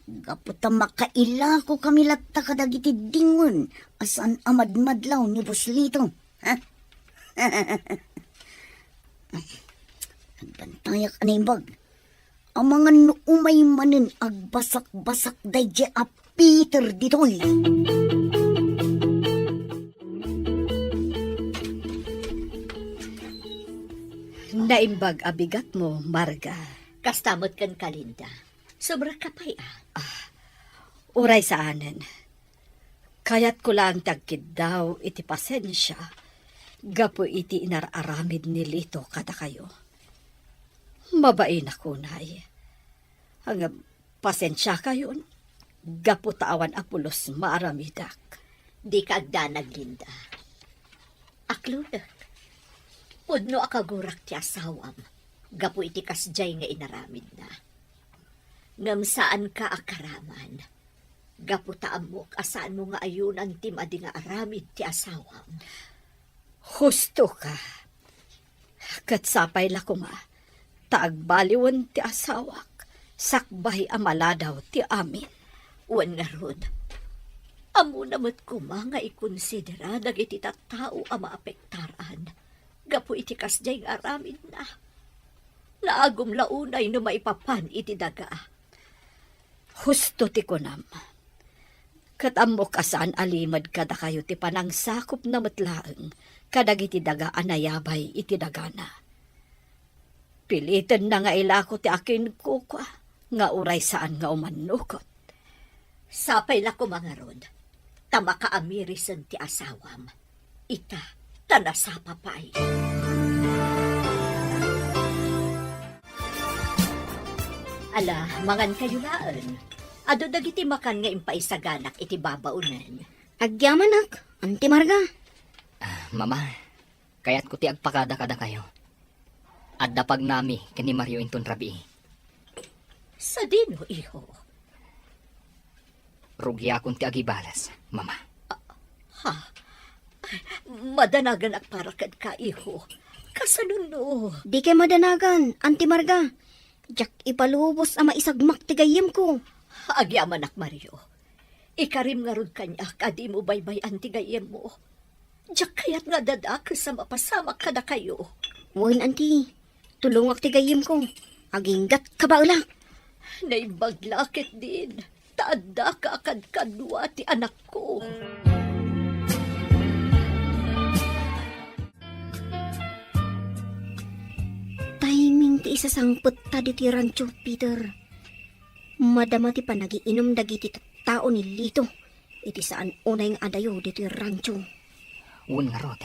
Gapu ta makailako kami latta kadagiti dingwen a saan a madmadlaw ni Boss Lito. Ha? Agbantayak a naimbag. Amangan no umay manen agbasak-basak daydiay a Peter ditoy. Naimbag a bigatmo, Marga. Kasta met kenka, Linda. Sobra ka pay, a. Ah, uray saanen. Kayatko laeng ti agkiddaw iti pasensia gapu iti inar-aramid ni Lito kadakayo. Mabainak unay. Ngem pasensiakayon gapu ta awan a pulos maaramidak. Dika agdanag, Linda. Aklodek. Pudno a kagurak ti asawam gapu iti kasdiay nga inaramidna. Ngem saanka a karaman. Gapu ta ammok a saanmo nga ayunan ti madi nga aramid ti asawam. Hustoka. Ket sapay la koma ta agbaliwen ti asawak sakbay a maladaw ti amin. Wen ngarud, ammona met koma nga ikonsidera dagiti tattao a maapektaran gapu iti kasdiay nga aramidna. Naagum la unay no maipapan iti daga. Husto ti kunam. Ket ammok a saan a limed kadakayo ti panangsakupna met laeng kadagiti daga a nayabay iti dagana. Pilitenna nga ilako ti akinkukua nga uray saan nga umannugot. Sapay la koma ngarud. a makaamirisen ti asawam. Ita, ta nasapa pay. Ala, mangankayo laeng. Adu dagiti makan nga impaisaganak iti babaonen. Agyamanak, Auntie Marga. Ah, Mama, kayatko ti agpakada kadakayo. Adda pagnami ken ni Mario inton rabii. Sadino, iho? Rugiakon ti agibales, Mama. Ha? Madanaganak para kenka, iho. Kasano no? Dikay madanagan, Auntie Marga. Diak ipalubos a maisagmak ti gayyemko. Agyamanak, Mario. Ikarim ngarud kaniak a dimo baybay-an ti gayyemmo. Diak kayat nga adda dakes a mapasamak kadakayo. Wen, Auntie. Tulongak ti gayyemko. Aginggatka baelak. Naimbag la ketdin, ta addaka a kadkadua ti anakko. Timing ti isasangpetta ditoy rancho, Peter. Madama ti panagiinum dagiti tattao ni Lito iti saan unay nga adayo ditoy rancho. Wen ngarud.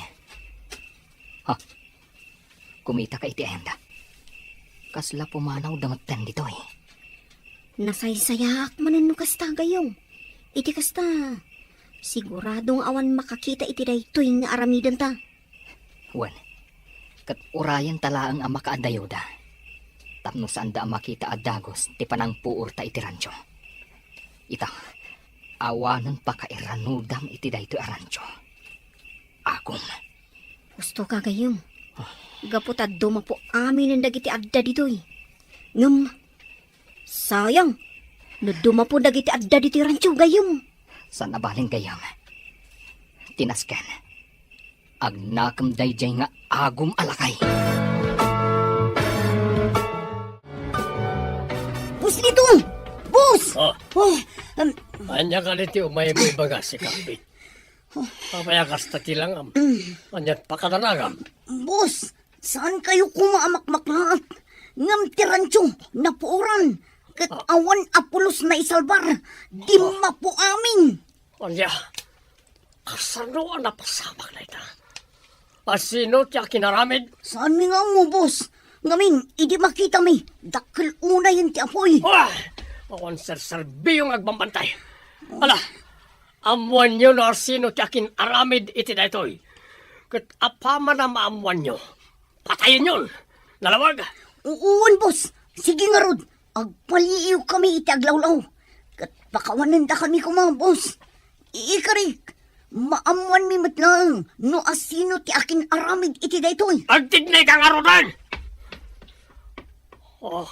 Ha? Kumitaka iti ayanda. Kasla pumanawda metten ditoy. Nasaysayaak manen no kasta, gayyem. Iti kasta, sigurado nga awan makakita iti daytoy nga aramidenta. Wen, ket urayenta laeng a makaadayoda. Tapno saanda a makita a dagus ti panangpuorta iti rancho. Ita, awanen pakairanudam iti daytoy a rancho. Agum. Husto ka, gayyem. Gapu ta dumapo aminen dagiti adda ditoy. Ngem, sayang, no dumapo dagiti adda ditoy rancho, gayyem. Saan a bale, gayyem. Ti nasken, agnakem daydiay nga agum a lakay. Boss Lito! Boss! Ah. Oh, um, Ania kadi ti umaymo ibaga, si Kapit? Apay a kasta ti langam? Ania ti pakadanagam? Boss, saankayo koma a makmaknaat? Ngem ti rancho, napuoran. Ket awan a pulos naisalbar. Dimmapo amin. Ania? Kasano a napasamak dayta? A sino ti akinaramid? Saanmi nga ammo, boss. Ngamin, idi makitami, dakkel unayen ti apuy. Ah! Awan serserbiyo nga agbambantay. Ala, ammoanyo no asino ti akin-aramid iti daytoy. Ket apaman a maammoanyo, patayenyon. Nalawag? Uwan, boss. Sige ngarud, agpaliiwkami iti aglawlaw. Ket pakawanendakami koma, boss. Ikarik, maammoanmi met laeng no asino ti akin-aramid iti daytoy. Agtignay ka ngaruden! Oh,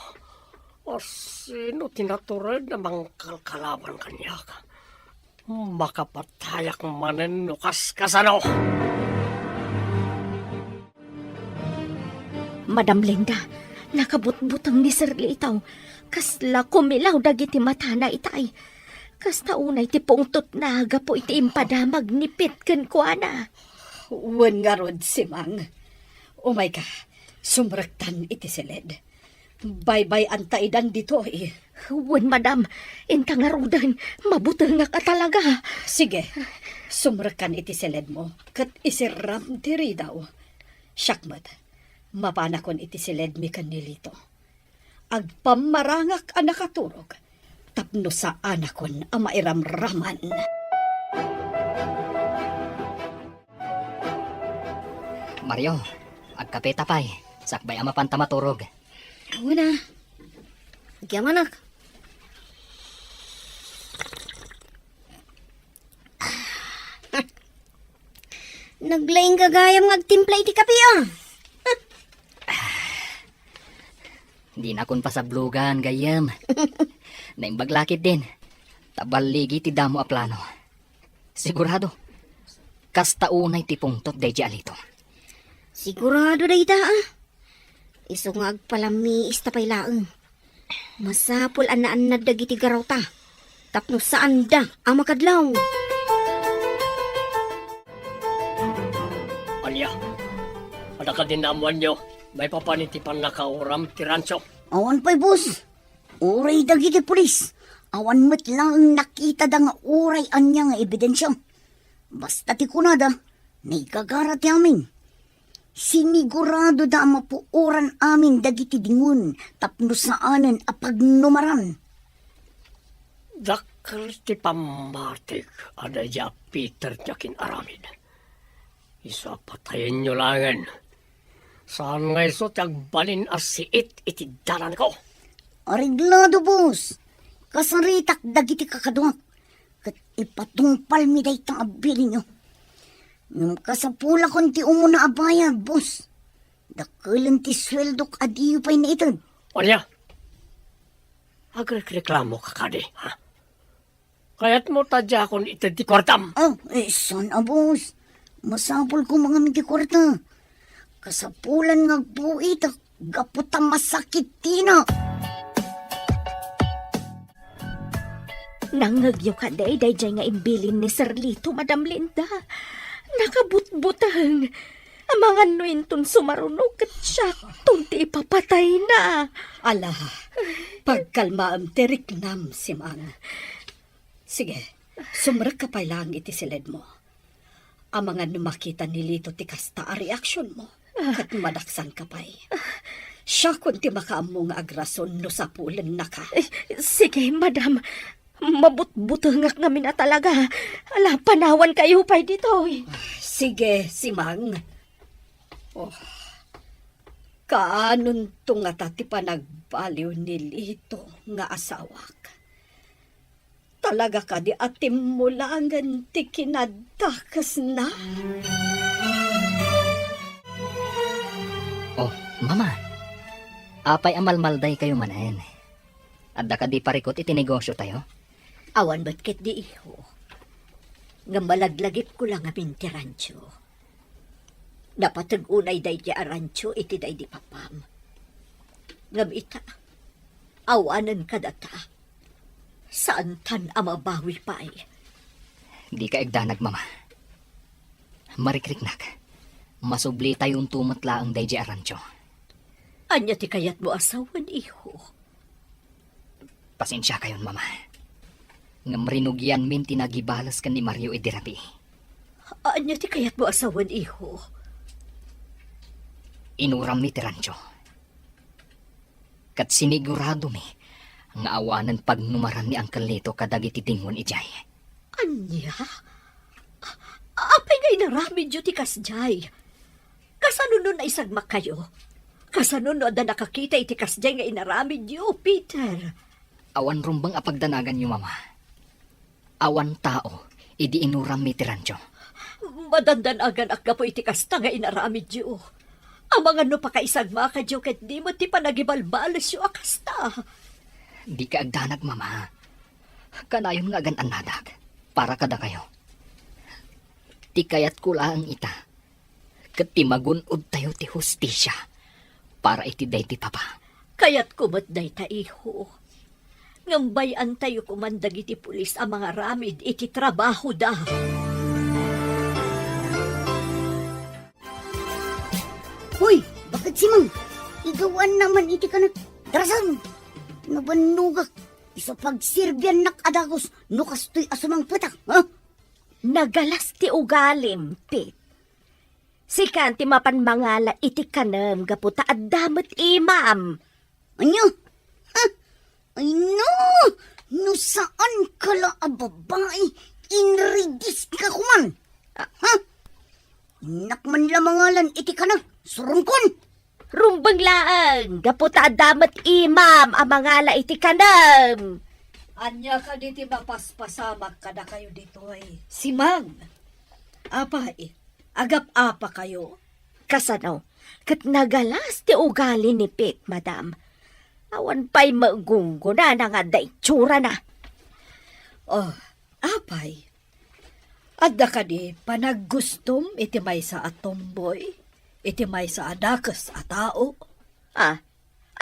asino ti natured a mangkalkalaban kaniak? Makapatayak manen no kaskasano. Madam Linda, nakabutbuteng ni Sir Lito. Kasla kumilaw dagiti matana itay. Kasta unay ti pungtotna gapu iti impadamag ni Pete kenkuana. Wen ngarud, Simang. Umayka, sumrektan iti siled. Baybay-anta idan ditoy. Wen, madam, inta ngaruden, mabutengak a talaga. Sige, sumrekkan iti siledmo, ket isirram ti ridaw. Siak met, mapanakon iti siledmi ken ni Lito. Agpammarangak a nakaturog, tapno saanakon a mairamraman. Mario, agkapeta pay. Sakbay a mapanta maturog. Una. Agyamanak. Naglaing gagayam nga agtimpla iti kape, ah. Dinakon pasablogan, gayyem. Naimbag la ketdin. Ta balligi ti damo a plano. Sigurado. Kasta unay ti pungtot daydi a Lito. Sigurado dayta, ah. Isu nga agpalamiis ta pay laeng. Masapul a naannad dagiti garawta tapno saanda a makadlaw. Ania? Adda kadi naammoanyo maipapan iti pannakauram ti rancho? Awan pay, boss. Uray dagiti pulis, awan met laeng nakitada nga uray ania nga ebidensia. Basta ti kunada, naigagara ti amin. Siniguradoda a mapuoran amin dagiti dingon tapno saanen a pagnumaran. Dakkel ti pammatik a daydi a Peter ti akin-aramid. Isu a patayenyo laengen. Saan nga isu ti agbalin a siit iti dalanko. Areglado, boss. Kasaritak dagiti kakaduak, ket ipatungpalmi dayta a bilinyo. Ngem kasapulakon ti umuna a bayad, boss. Dakkelen ti sueldok a diyo pay naited. Ania? Agrekreklamo ka kadi, ha? Kayatmo ta diakon ited ti kuartam? Ah, eh, saan a, boss? Masapul koma ngamin ti kuarta. Kasapulan nga agbuitak gapu ta masakit tina. Nangngegyo kadi daydiay nga imbilin ni Sir Lito, Madam Linda? Nakabutbuteng. Amangan no inton sumaruno ket siakton ti ipapatayna. Ala, pagkalmaem ti riknam, Simang. Sige, sumrekka pay laeng iti siledmo. Amangan no makita ni Lito ti kasta a reaksionmo, ket madaksanka pay. Siakon ti makaammo nga agrason no sapulennaka. Eh, sige, madam. Mabutbutengak ngamin a talaga. Ala, panawankayo pay ditoy. Sige, Simang. Oh, kaanonto ngata ti panagbaliw ni Lito nga asawak? Talaga kadi a timmulangen ti kinadakesna? Oh, Mama, apay a malmaldaykayo manen? Adda kadi parikut iti negosiotayo? Awan met ketdi, iho. Ngem malaglagipko la ngamin ti rancho. Napateg unay daydi a rancho iti daydi papam. Ngem ita, awanen kadata. Saantan a mabawi pay. Dika agdanag, Mama. Marikriknak. Masublitayonto met laeng daydi a rancho. Ania ti kayatmo a sawen, iho? Pasensiakayon, Mama. Ngem rinugianmin ti nagibales ken ni Mario idi rabii. Ania ti kayatmo a sawen, iho? Inurammi ti rancho. Ket siniguradomi nga awanen pagnumaran ni Uncle Lito kadagiti dingon idiay. Ania? A-, apay nga inaramidyo ti kasdiay? Kasano no naisagmakkayo? Kasano no adda nakakita iti kasdiay nga inaramidyo, Peter? Awan rumbeng a pagdanaganyo, Mama. Awan tao idi inurammi ti rancho. Madandanaganak gapu iti kasta nga inaramidyo. Amangan no pakaisagmakadyo ket di met ti panagibalbalesyo a kasta. Dika agdanag, Mama. Kanayon nga agan-annadak para kadakayo. Ti kayatko laeng ita, ket ti magun-odtayo ti hustisia para iti daydi papa. Kayatko met dayta, iho. Ngem bay-antayo koman dagiti pulis a mangaramid iti trabahoda. Hoy, bakit, Simang? Igawan naman iti kanak. Darasam! Nabannogak. Isu pagserbiannak a dagus no kastoy a sumangpetak, ha? Nagalas ti ugalim, Pete. Sika ti mapan mangala iti kanem gapu ta adda met imam. Ania? Ha? Ay no! No saan ka la a babai, inridis ka kuman. Ha? Innak man la mangalan iti kanem, surungkon! Rumbeng laeng, gapu ta adda met imam a mangala iti kanem. Ania kadi ti mapaspasamak kadakayo ditoy? Simang, apay, agap-apakayo? Kasano? Ket nagalas ti ugali ni Pete, madam. Awan pay magunggona nga adda itsurana. Oh, apay, adda kadi panaggustom iti maysa a tomboy, iti maysa a dakes a tao? Ah,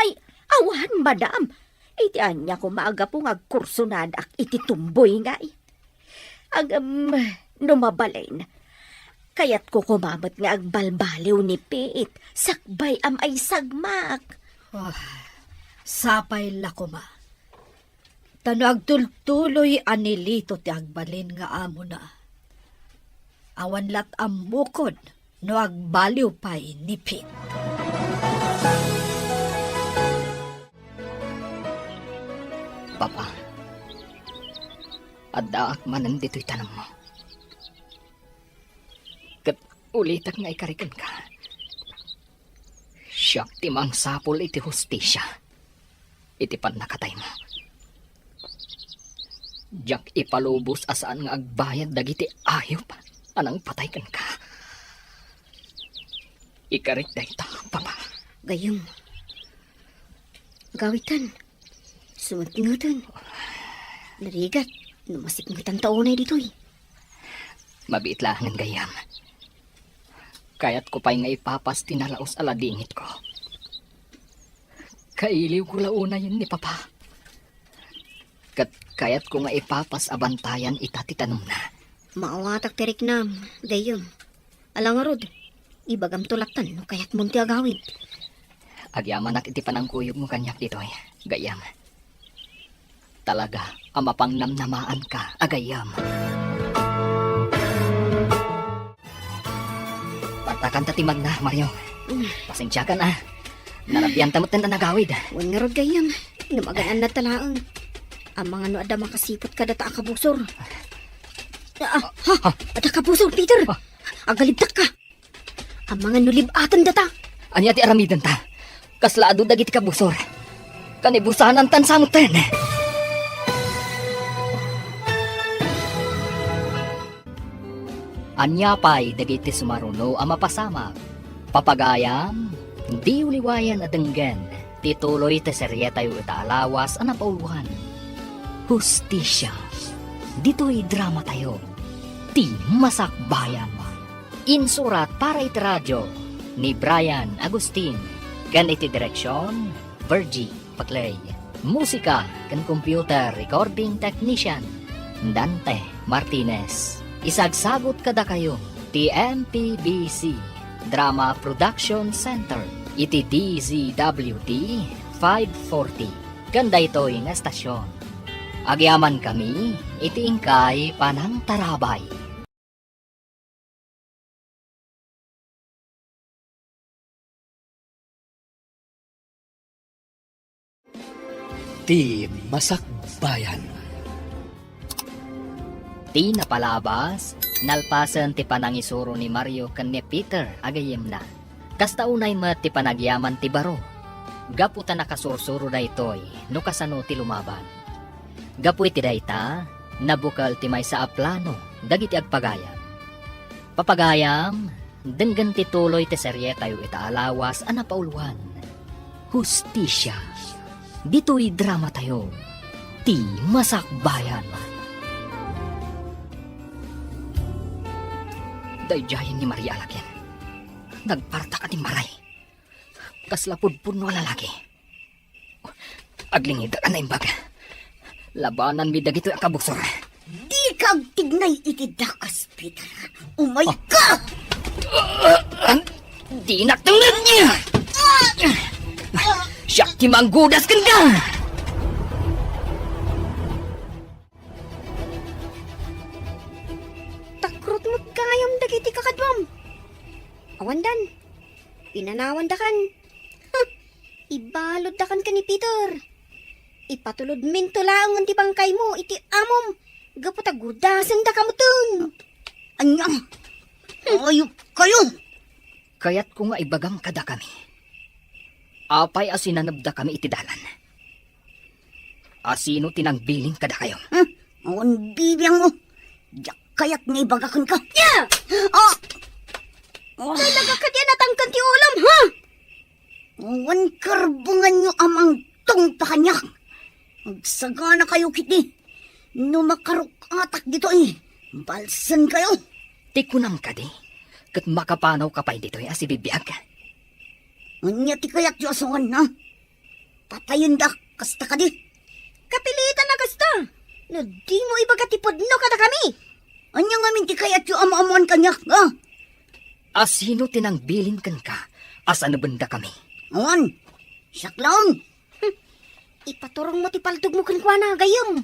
ay, awan, madam. Iti ania koma a gapu nga agkursonadak iti tomboy ngay? Agem, no mabalin, kayatko koma met nga agbalbaliw ni Pete, sakbay a maisagmak. Ah, sapay la koma. Ta no agtultuloy a ni Lito ti agbalin nga amona, Awan lat' ammokon no agbaliw pay ni Pete. Papa, addaak manen ditoy tanemmo. Ket ulitek nga ikarikenka. Siak ti mangsapul iti hustisia iti pannakataymo. Diak ipalubos a saan nga agbayad dagiti ayup a nangpatay kenka. Ikarik dayta, Papa. Gayyem. Agawidtan. Sumipngeten. Narigat no masipngetan ta unay ditoy. Mabiit laengen, gayyem. Kayatko pay nga ipapas ti nalaus a ladingitko. Kailiwko la unayen ni Papa. Ket kayatko nga ipapas a bantayan ita ti tanemna. Maawatak ti riknam, gayyem. Ala ngarud, ibagamto lattan no kayatmon ti agawid. Agyamanak iti panangkuyogmo kaniak ditoy, gayyem. Talaga a mapangnamnamaanka a gayyem. Partakanta ti magna, Mario. Mm. Pasensiakan, a. Narabianta metten a nagawid. Wen ngarud gayyem, no magaan-annadta laeng. Amangan no adda makasiput kadata a kabusor. Ah, ha? Adda kabusor, Peter! Ah. Agalibdakka! Amangan no lib-aten data. Ania ti aramidenta? Kasla adu dagiti kabusor. Kanibusanantan sa metten. Ania pay dagiti sumaruno a mapasamak? Papagayam, diyo liwayan a denggen ti tuloy ti serietayo ita a lawas a napauluan, Hustisia. Ditoy dramatayo, ti Masakbayan. Insurat para iti radio ni Brian Agustin, ken iti direksion, Virgie Paclay. Musika ken computer recording technician, Dante Martinez. Isagsagut kadakayo ti M P B C Drama Production Center iti D Z W T five forty ken daytoy nga estasion. Agyamankami iti inkay panangtarabay. Ti Masakbayan. Ti napalabas, nalpasen ti panangisuro ni Mario ken ni Peter a gayyemna. Kasta unay met ti panagyaman ti baro, gapu ta nakasursuro daytoy no kasano ti lumaban. Gapu iti dayta, nabukel ti maysa a plano dagiti agpagayam. Papagayam, denggen ti tuloy ti serietayo ita a lawas a napauluan, Hustisia. Ditoy dramatayo, ti Masakbayan. Daydiayen ni Maria a laki. Nagpartak a dimmaray. Kasla pudpudno a lalaki. Aglingidak a naimbag. Labananmi dagitoy a kabusor. Dika agtignay iti dakas, Peter. Umayka! Ah! Dinak tengnged! Siak ti manggudas kenka! Takrot met gayam dagiti kakaduam. Awandan. Pinanawandakan. Huh! Ibaluddakan ken ni Peter. Ipatulodminto laeng ti bangkaymo iti amom gapu ta gudasendaka metten. Ania? Ayupkayo! Kayatko nga ibagam kadakami. Apay a sinanebdakami iti dalan? Asino ti nangbilin kadakayo? Hmm? Awan bibiangmo. Diak kayat nga ibaga kenka. Ya! Ah! Ah! Talaga kadi a natangken ti ulom, ha? Awan karbenganyo a mangtungpa kaniak. Agsaganakayo ketdi. No makaruk-atak ditoy, balsenkayo. Ti kunam kadi, ket makapanawka pay ditoy a sibibiag? Ania ti kayatyo a suon, ha? Patayendak, kasta kadi? Kapilitan a kasta! No dimo ibaga ti pudno kadakami! Ania ngamin ti kayatyo a maammoan kaniak, ha? Asino ti nangbilin kenka a sanebendakami? Awan, siak laeng. Hmm. Ipaturongmo ti paltogmo kenkuana, gayyem.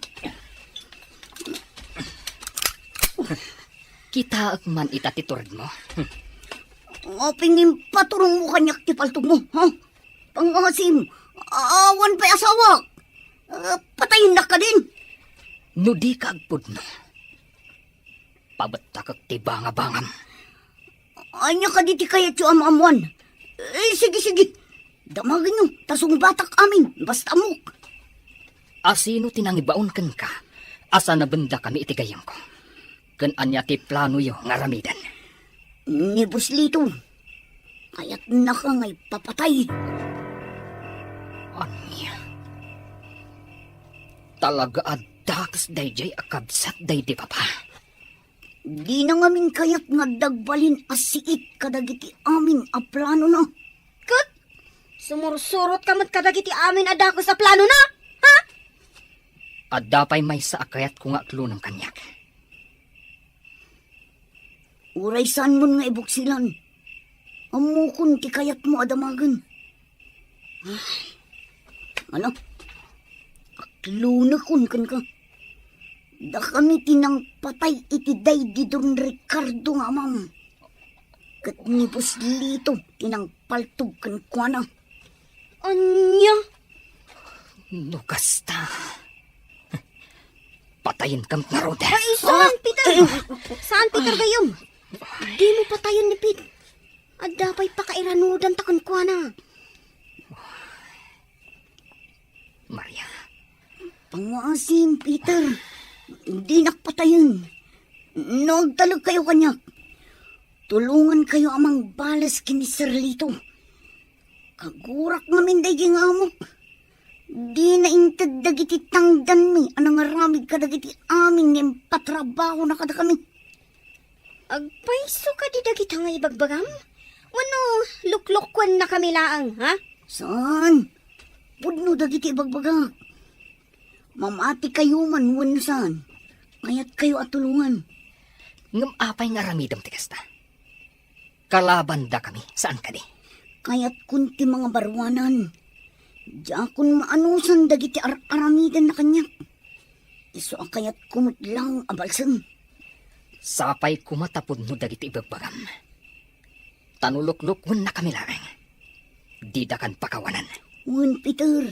Kitaek man ita ti turedmo. Apay nga impaturongmo kaniak ti paltogmo, ha? Pangasim, awan pay asawak. Ah, patayennak kadin. No dika agpudno, pabettakek ti bangabangam. Ania kadi ti kayatyo a maammoan? Eh, sige, sige. Damagenyo, ta sungbatak amin, basta ammok. Asino ti nangibaon kenka a sanabendakami iti gayyemko? Ken ania ti planoyo nga aramiden? Ni Boss Lito, kayatnaka nga ipapatay. Ania? Talaga a dakes daydiay a kabsat daydi papa. Dina ngamin kayat nga adda agbalin a siit kadagiti amin a planona. Ket sumursurotka met kadagiti amin a dakes a planona, ha? Adda pay maysa a kayatko nga aklonem kaniak. Uray saanmon nga ibuksilan, ammokon ti kayatmo a damagen. Ala, aklonekon kenka. Dakami ti nangpatay iti daydi Don Ricardo nga amam. Ket ni Boss Lito ti nangpaltog kenkuana. Ania? No kasta, patayenka ngarud. Ay, saan, Peter? Saan, Peter, gayyem? Dimo patayen ni Pete. Adda pay pakairanudanta kenkuana. Maria. Panguasim, Peter. Dinak patayen. No agtalekkayo kaniak, tulongankayo a mangbales ken ni Sir Lito. Kagurak ngamin daydi nga amok. Dina inted dagiti tangdanmi a nangaramid kadagiti amin nga impatrabahona kadakami. Agpayso kadi dagita nga ibagbagam? Wenno luklukkuennakami laeng, ha? Saan? Pudno dagiti ibagbagak. Mamatikayo man wenno saan, kayatkayo a tulongan. Ngem apay nga aramidem ti kasta? Kalabandakami, saan kadi? Kayatkon ti mangabaruanan. Diakon maanusan dagiti ar-aramidenna kaniak. Isu a kayatko met laeng a balsem. Sapay koma ta pudno dagiti ibagbagam. Ta no luklukkuennakami laeng, didakan pakawanen. Wen, Peter,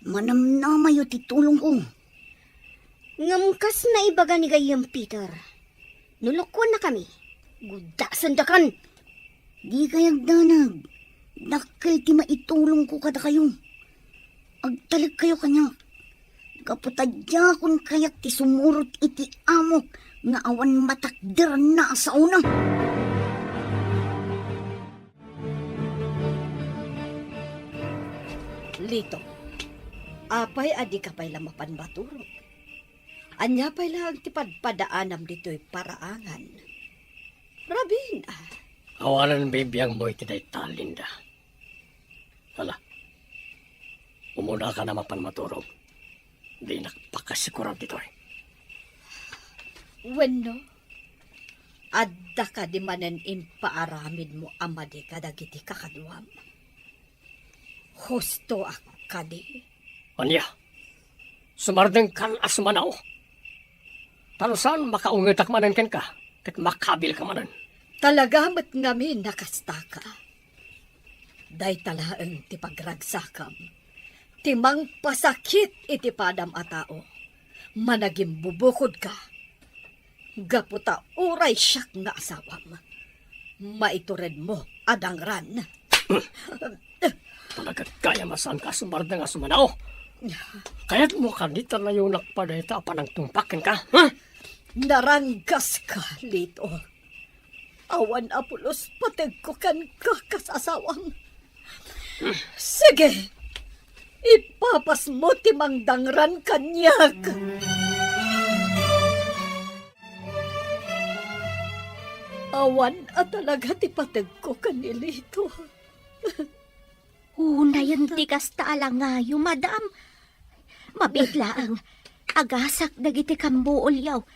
manamnamayo ti tulongko. Ngem kas naibaga ni gayyem Peter, no lukkuennakami, guddasendakan. Dikay agdanag. Dakkel ti maitulongko kadakayo. Agtalekkayo kaniak. Gapu ta diakon kayat ti sumurot iti amok nga awan matakderanna a saona. Lito, apay a dika pay la mapan maturog? Ania pay laeng ti padpadaanam ditoy paraangan? Rabin, ah. Awanen bibiangmo iti dayta, Linda. Hala, umunaka a mapan maturog. Dinak pakasikuran ditoy. Wenno, adda kadi manen impaaramidmo a madi kadagiti kakaduam? Hustoak kadi? Ania? Sumardengkan a sumanao? Ta no saan, makaungetak manen kenka, ket makabilka manen. Talaga met ngamin a kastaka. Dayta laeng ti pagragsakam, ti mangpasakit iti padam a tao. Managimbubukodka. Gapu ta uray siak nga asawam, maituredmo a dangran. Talaga gayam a saanka a sumardeng a sumanao. Kayatmo kadi ta nayonak pay dayta a panangtungpak kenka, ha? Naranggaska, Lito. Awan a pulos pategko kenka kas asawam. Sige, ipapasmo ti mangdangran kaniak. Awan a talaga ti pategko ken ni Lito. Unayen ti kasta a langayo, madam. Mabiit laeng, agasak dagiti kambuolyo.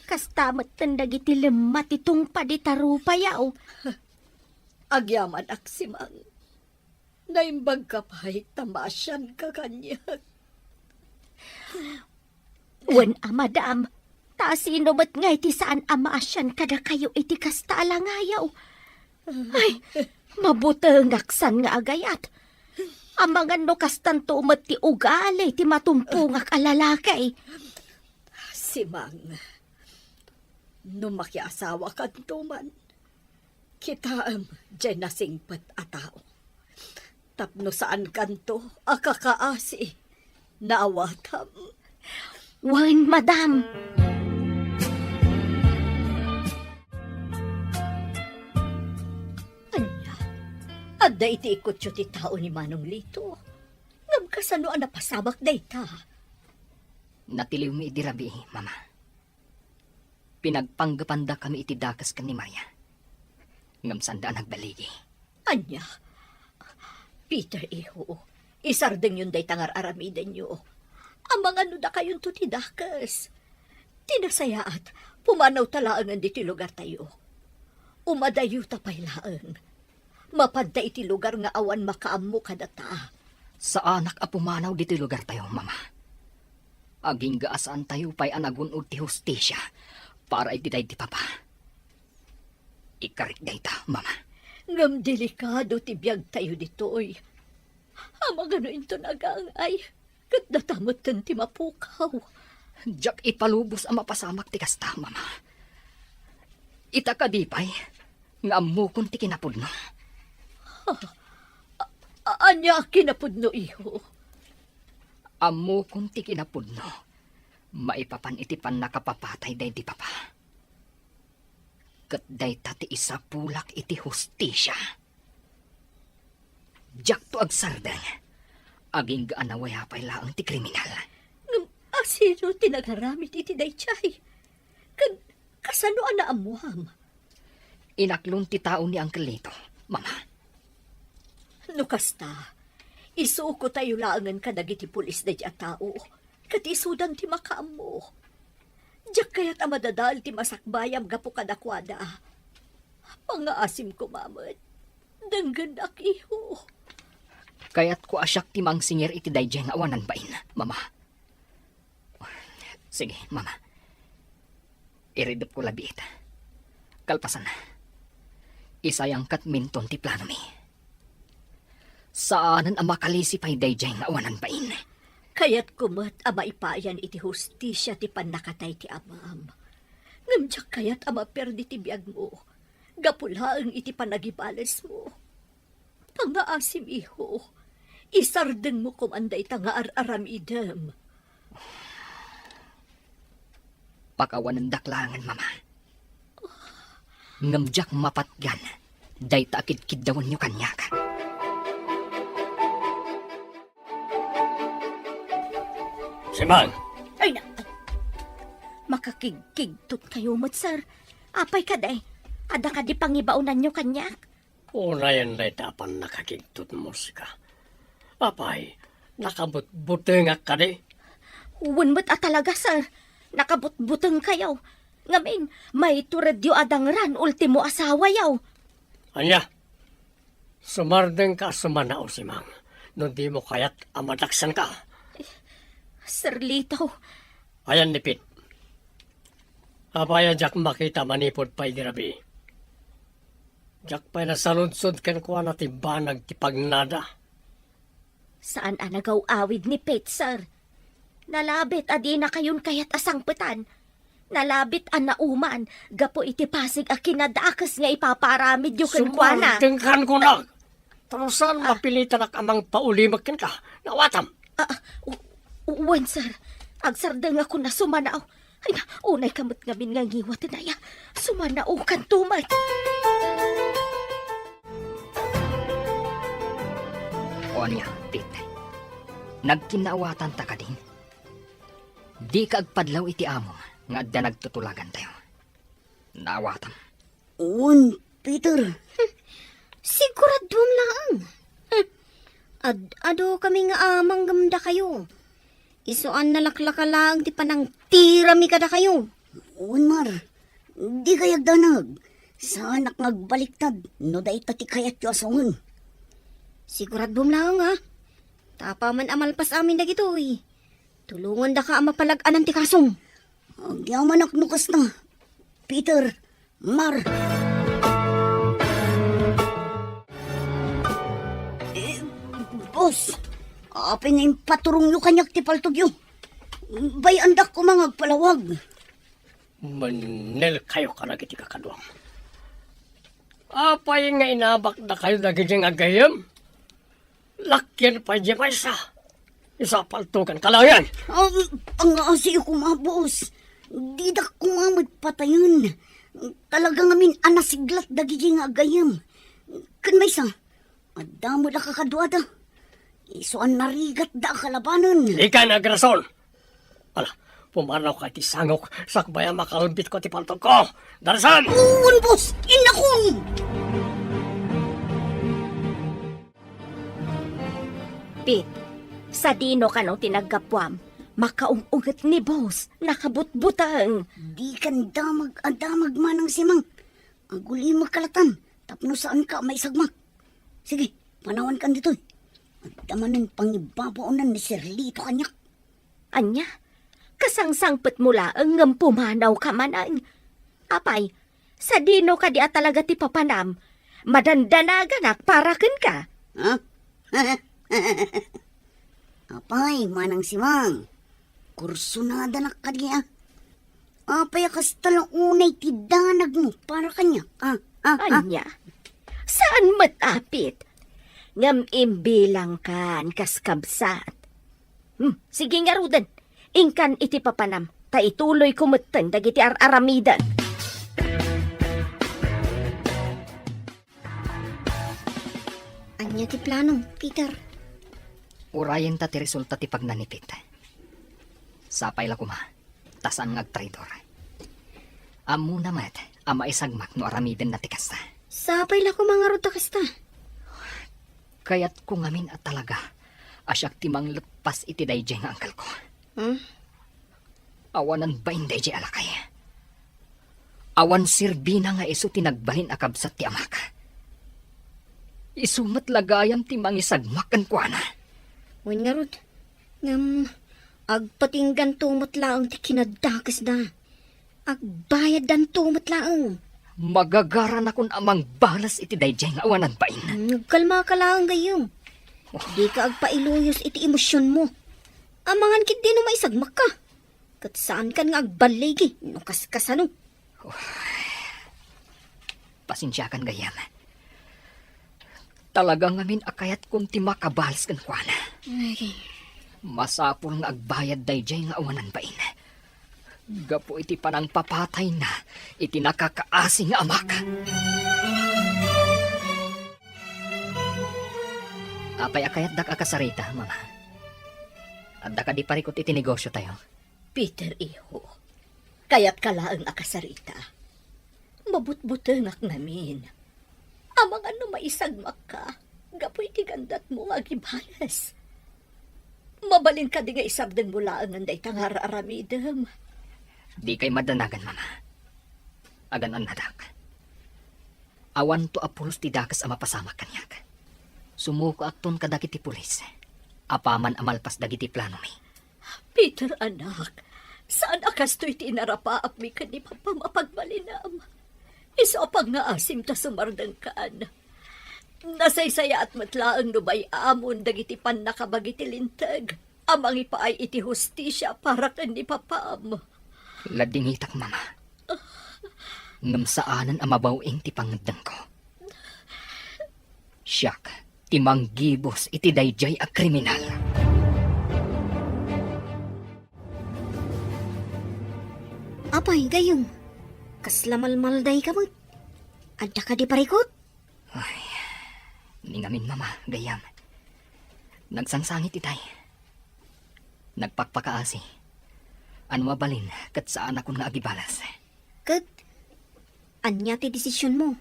Kasta metten dagiti lemma ti tungpad ita rupayo. Agyamanak, Simang. Naimbagka pay ta maasianka kaniak. Wen a, madam, Ta sino met ngay ti saan a maasian kadakayo iti kasta a langayo? Ay, mabutengaksan nga agayat. Amangan no kastanto met ti ugali ti matumpongak a lalaki. Simang, no makiasawakanto man, kitaem diay nasingpet a tao. Tapno saankanto a kakaasi. Naawatam? Wen, madam. Ania? Adda iti ikkutyo ti tao ni Manong Lito. Ngem kasano a napasamak dayta? Natiliwmi idi rabii, Mama. Pinagpanggepandakami iti dakes ken ni Maria. Ngem saanda a nagbaligi. Ania? Peter, iho, isardengyon dayta nga ar-aramidenyo. Amangan no dakayonto ti dakes. Ti nasayaat, pumanawta laengen ditoy lugartayo. Umadayuta pay laeng. Mapadta iti lugar nga awan makaammo kadata. Saanak a pumanaw ditoy lugartayo, Mama. Agingga a saantayo pay a nagun-od ti hustisia para iti daydi papa. Ikarik dayta, Mama. Ngem delikado ti biagtayo ditoy. Amangan no inton agangay, ket data metten ti mapukaw. Diak ipalubos a mapasamak ti kasta, Mama. Ita kadi pay nga ammokon ti kinapudno. A-, ania a kinapudno, iho? Ammokon ti kinapudno maipapan iti pannakapapatay daydi papa. Ket dayta ti isapulak iti hustisia. Diakto agsardeng. Agingga a nawaya pay laeng ti kriminal. Ngem asino ti nagaramid iti daydiay? Ken kasano a naammuam? Inaklon ti tao ni Uncle Lito, Mama. No kasta, isukotayo laengen kadagiti pulis daydiay a tao, ket isudan ti makaammo. Diak kayat a madadael ti masakbayam gapu kadakuada. Pangaasim koma met. Denggennak, iho. Kayatko a siak ti mangsingir iti daydiay nga awanan bain, Mama. Sige, Mama. Iridepko labiit. Kalpasan, isayangkatminton ti planomi. Saanen a makalisi pay daydiay nga awanan bain. Kayatko met a maipayan iti hustisia ti pannakatay ti amam. Ngem diak kayat a maperdi ti biagmo gapu laeng iti panagibalesmo. Pangaasim, iho. Isardengmo koman dayta nga ar-aramidem. Pakawanendak laengen, Mama. Ngem diak mapatgan dayta a kidkiddawenyo kaniak. Simang! Ay, na, ay. Makakigkigtot kayo met, sir. Apay kadi? Adda kadi pangibaonanyo kaniak? Unayen dayta a pannakakigtotmo, sika. Apay, nakabutbutengak kadi? Wen met a talaga, sir. Nakabutbuteng kayo. Ngamin, maituredyo a dangran ultimo asawayo. Ania? Sumardengka a sumanao, Simang, no dimo kayat a madaksanka. Sir Lito. Ayan ni Pete. Apay a diak makita manipud pay idi rabii. Diak pay nasaludsod kenkuana ti banag ti pagnada. Saan a nagaw-awid ni Pete, sir. Nalabit a dinakayon kayat a sangpetan. Nalabit a nauman gapu iti pasig a kinadakes nga ipapaaramidyo kenkuana. Sumardengkan kunak. Tapno saan mapilitanak a mangpaulimek kenka. Naawatam. Ah, ah, u-, u-, wen, sir. Agsardengakon a sumanao. Ay, unaykam met ngamin nga ngiwaten aya. Sumanaokanto met. O ania, Pete? Nagkinnaawatanta kadin? Dika agpadlaw iti amom nga adda nagtutulagantayo. Naawatam. Wen, Peter. Siguraduam laeng. Hmm. Ad-adu kami nga amang ngem dakayo. Isu a nalaklaka laeng ti panangtirami kadakayo. Wen, Mar. Dikay agdanag. Saanak nga agbaliktad no dayta ti kayatyo a sawen. Siguraduam laeng, ha? Ta apaman a malpas amin dagitoy, tulongandaka a mapalag-anan ti kasom. Agyamanak no kasta, Peter, Mar. Eh, boss, apay nga impaturongyo kaniak ti paltogyo? Bay-andak koma nga agpalawag. Mannel kayo kadagiti kakaduam. Apay nga inabakda kayo dagiti nga gayyem? Lakyan pay di maysa. Isu a paltogan kalayan. Ah, pangaasiyo koma, boss. Didak koma met patayen. Talaga ngamin a nasiglat dagiti nga gayyem. Ken maysa, adda met a kakaduada. Isu a narigatda a kalabanen. Dika nga agrason. Ala, pumanaw ka iti sangok, sakbay a makalbit ko ti paltog ko. Darsan! Wen, boss! Innakon! Pete, sadino kano ti naggapuam? Makaung-unget ni boss, nakabutbuteng. Dikan damag a damag, Manang Simang. Agulimek ka latta, tapno saanka a maisagmak. Sige, panawankan ditoy. Adda manen pangibabaonan ni Sir Lito kaniak. Ania? Kasangsangpetmo laeng ngem pumanawka manen. Apay, sadino kadi a talaga ti papanam? Madandanaganak para kenka. Ha? Apay, Manang Simang, kursunadanak kadi a? Apay a kasta la unay ti danagmo para kaniak? Ah, ah, ah. Ania? Saan met a, Pete? Ngem imbilangkan kas kabsat. Hmm, sige ngaruden. Inkan iti papanam, ta ituloyko metten dagiti ar-aramidem. Ania ti planom, Peter? Urayenta ti resulta ti pagnanipit. Sapay la koma, ta saan nga agtraidor. Ammona met a maisagmak no aramidenna ti kasta. Sapay la koma ngarud ta kasta. Kayatko ngamin a talaga a siak ti mangleppas iti daydiay nga angkelko. Hmm? Awanan bain daydiay a lakay. Awan serbina nga isu ti nagbalin a kabsat ti amak. Isu met la gayam ti mangisagmak kenkuana. Wen ngarud, ngem agpatingganto met laeng ti kinadakesda. Agbayaddanto met laeng. Magagaranakon a mangbales iti daydiay nga awanan bain. Hmm, agkalmaka laeng gayyem. Oh. Dika agpailuyos iti emosionmo. Amangan ketdi no maisagmakka. Ket saankan nga agballigi no kaskasano. Oh. Pasensiakan gayyem. Talaga ngamin a kayatkon ti makabales kenkuana. Ay. Masapul nga agbayad daydiay nga awanan bain. Gapu iti panangpapatayna iti nakakaasi nga amak. Apay a kayatdak a kasarita, Mama? Adda kadi parikut iti negosiotayo? Peter, iho, kayatka laeng a kasarita. Mabutbutengak ngamin. Amangan no maisagmakka gapu iti gandatmo nga agibales. Mabalin kadi nga isardengmo laengen dayta nga ar-aramidem? Dikay madanagan, Mama. Agan-annadak. Awanto a pulos ti dakes a mapasamak kaniak. Sumukoakton kadagiti pulis. Apaman a malpas dagiti planomi. Peter, anak, saan a kastoy ti inarapaapmi ken ni Papam a pagbalinam. Isu a pangngaasim ta sumardengkan. Nasaysayaat met laeng no bay-amon dagiti pannakabagi ti Linteg a mangipaay iti hustisia para ken ni Papam. Ladingitak, Mama. Ngem saanen a mabaw-ing ti pangngeddengko. Siak ti manggibus iti daydiay a kriminal. Apay, gayyem, kasla malmaldayka met? Adda kadi parikut? Ay, ni ngamin, Mama, gayyem. Nagsangsangit itay. Nagpakpakaasi. Ania mabalin ket saanakon nga agibales. Ket ania ti desisionmo?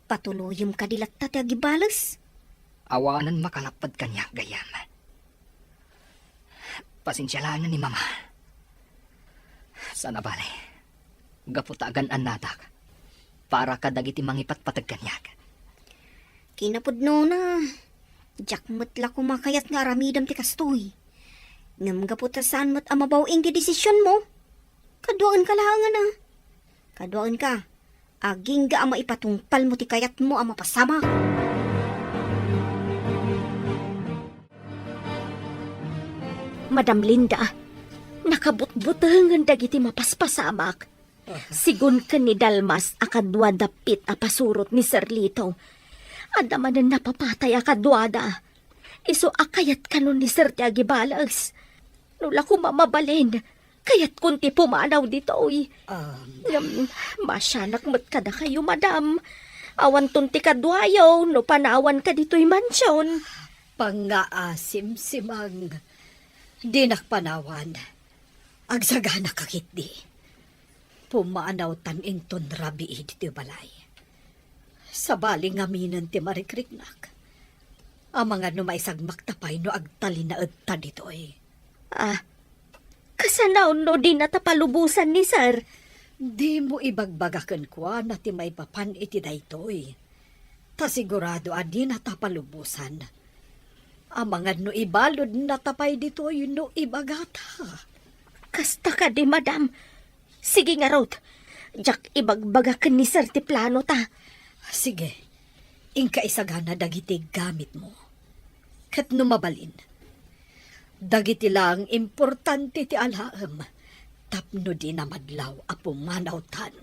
Patuloyem kadi latta ti agibales? Awanen makalapped kaniak, gayyem. Pasensia laengen ni Mama. Saan a bale, gapu ta agan-annadak para kadagiti mangipatpateg kaniak. Kinapudnona, diak met la koma kayat nga aramidem ti kastoy. Ngem gapu ta saan met a mabaw-ing ti desisionmo, Kaduaenka laengen a. Kaduaenka. Agingga a maipatungpalmo ti kayatmo a mapasamak. Madam Linda, nakabutbutengen dagiti mapaspasamak. Sigun ken ni Dalmas a kadua dapit a pasurot ni Sir Lito. Adda manen napapatay a kaduada. Isu a kayat kano ni Sir ti agibales. No la koma mabalin, kayatkon ti pumanaw ditoy. Um. Ngem, masianak met kadakayo, madam. Awanton ti kaduayo no panawanka ditoy mansion. Pangngaasim, Simang. Dinak panawan. Agsagana ka ketdi. Pumanawtan inton rabii ditoy balay. Sabali ngaminen ti marikriknak. Amangan no maisagmakta pay no agtalinaedta ditoy. Ah, kasano no dinata palubosan ni Sir? Dimo ibagbaga kenkuana ti maipapan iti daytoy. Ta sigurado a dinata palubosan. Amangan no ibaludnata pay ditoy no ibagata. Kasta kadi, madam. Sige ngarud, diak ibagbaga ken ni Sir ti planota. Sige, inka isagana dagiti gamitmo. Ket no mabalin, dagiti laeng importante ti alaem tapno dina madlaw a pumanawtan.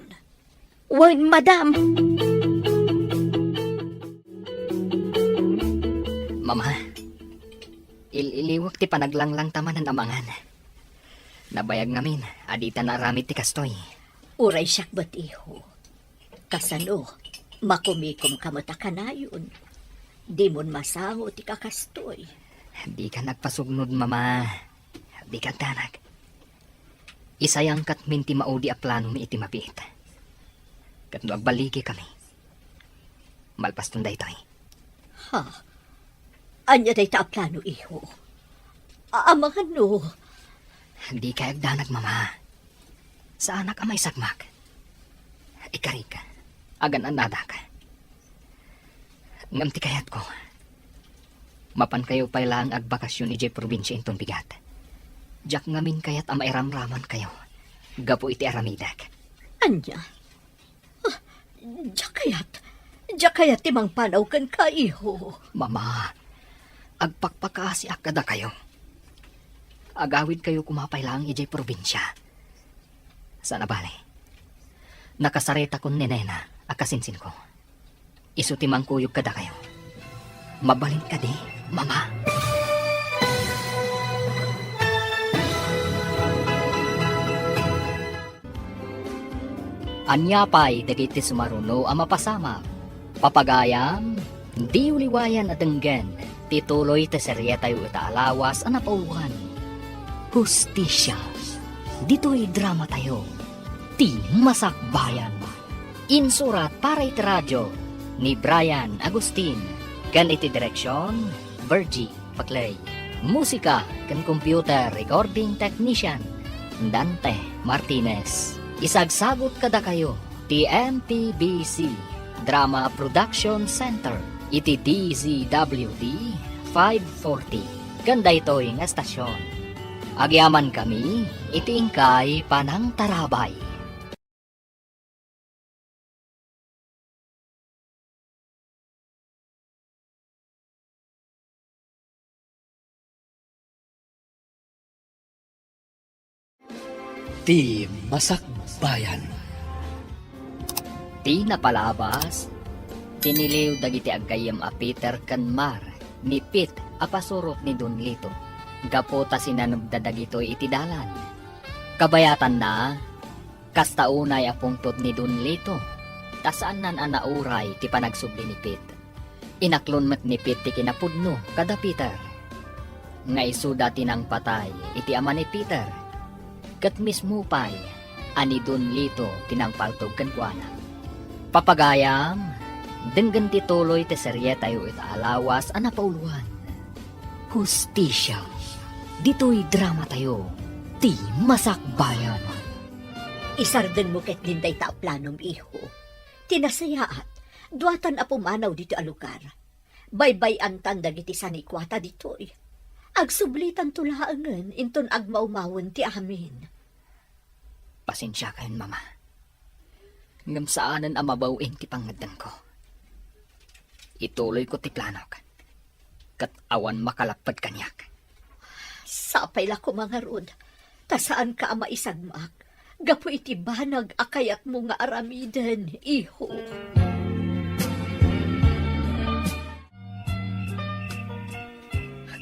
Wen, madam. Mama, il-iliwek ti panaglanglangta manen a mangan. Nabayag ngamin a dita naaramid ti kastoy. Uray siak met, iho. Kasano, makumikomka met a kanayon. Dimon masango ti kakastoy. Dika agpasugnod, Mama. Dika agdanag. Isayangkatmin ti maudi a planomi iti mabiit. Ket no agballigikami, malpaston daytoy. Ha? Ania dayta a plano, iho? A-, amangan no? Dika agdanag, Mama. Saanak a maisagmak. Ikarik, agan-annadak. Ngem ti kayatko, mapankayo pay laeng agbakasyon idiay probinsia inton bigat. Diak ngamin kayat a mairamramankayo gapu iti aramidek. Ania? Ah, diak kayat. Diak kayat ti mangpanaw kenka, iho. Mama, agpakpakaasiak kadakayo. Agawidkayo koma pay laeng idiay probinsia. Saan a bale, nakasaritakon ni Nena a kasinsinko. Isu ti mangkuyog kadakayo. Mabalin kadi, Mama? Ania pay dagiti sumaruno a mapasamak? Papagayam, diyo liwayan a denggen ti tuloy ti serietayo ita a lawas a napauluan, Hustisia. Ditoy dramatayo, Ti Masakbayan. Insurat para iti radio ni Brian Agustin ken iti direksion, Virgie Paclay. Musika ken computer recording technician, Dante Martinez. Isagsagut kadakayo ti M P B C Drama Production Center iti D Z W T five forty ken daytoy nga estasion. Agyamankami iti inkay panangtarabay. Ti Masakbayan. Ti napalabas, tiniliw dagiti aggayyem a Peter ken Mar ni Pete a pasurot ni Don Lito gapu ta sinanebda dagitoy iti dalan. Kabayatanna, kasta unay a pungtot ni Don Lito, ta saannan a nauray ti panagsubli ni Pete. Inaklon met ni Pete ti kinapudno kada Peter, nga isuda ti nangpatay iti ama ni Peter, ket mismo pay a ni Don Lito ti nangpaltog kenkuana. Papagayam, denggen ti tuloy ti serietayo ita a lawas a napauluan, Hustisia. Ditoy dramatayo, Ti Masakbayan. Isardengmo ketdin dayta a planom, iho. Ti nasayaat, duatan a pumanaw ditoy a lugar. Baybay-antan dagiti sanikuata ditoy. Agsublitanto laengen inton agmaumawen ti amin. Pasensiakayon, Mama. Ngem saanen a mabaw-in ti pangngeddengko. Ituloyko ti planok. Ket awan makalapped kaniak. Sapay la koma ngarud, ta saanka a maisagmak gapu iti banag a kayatmo nga aramiden, iho.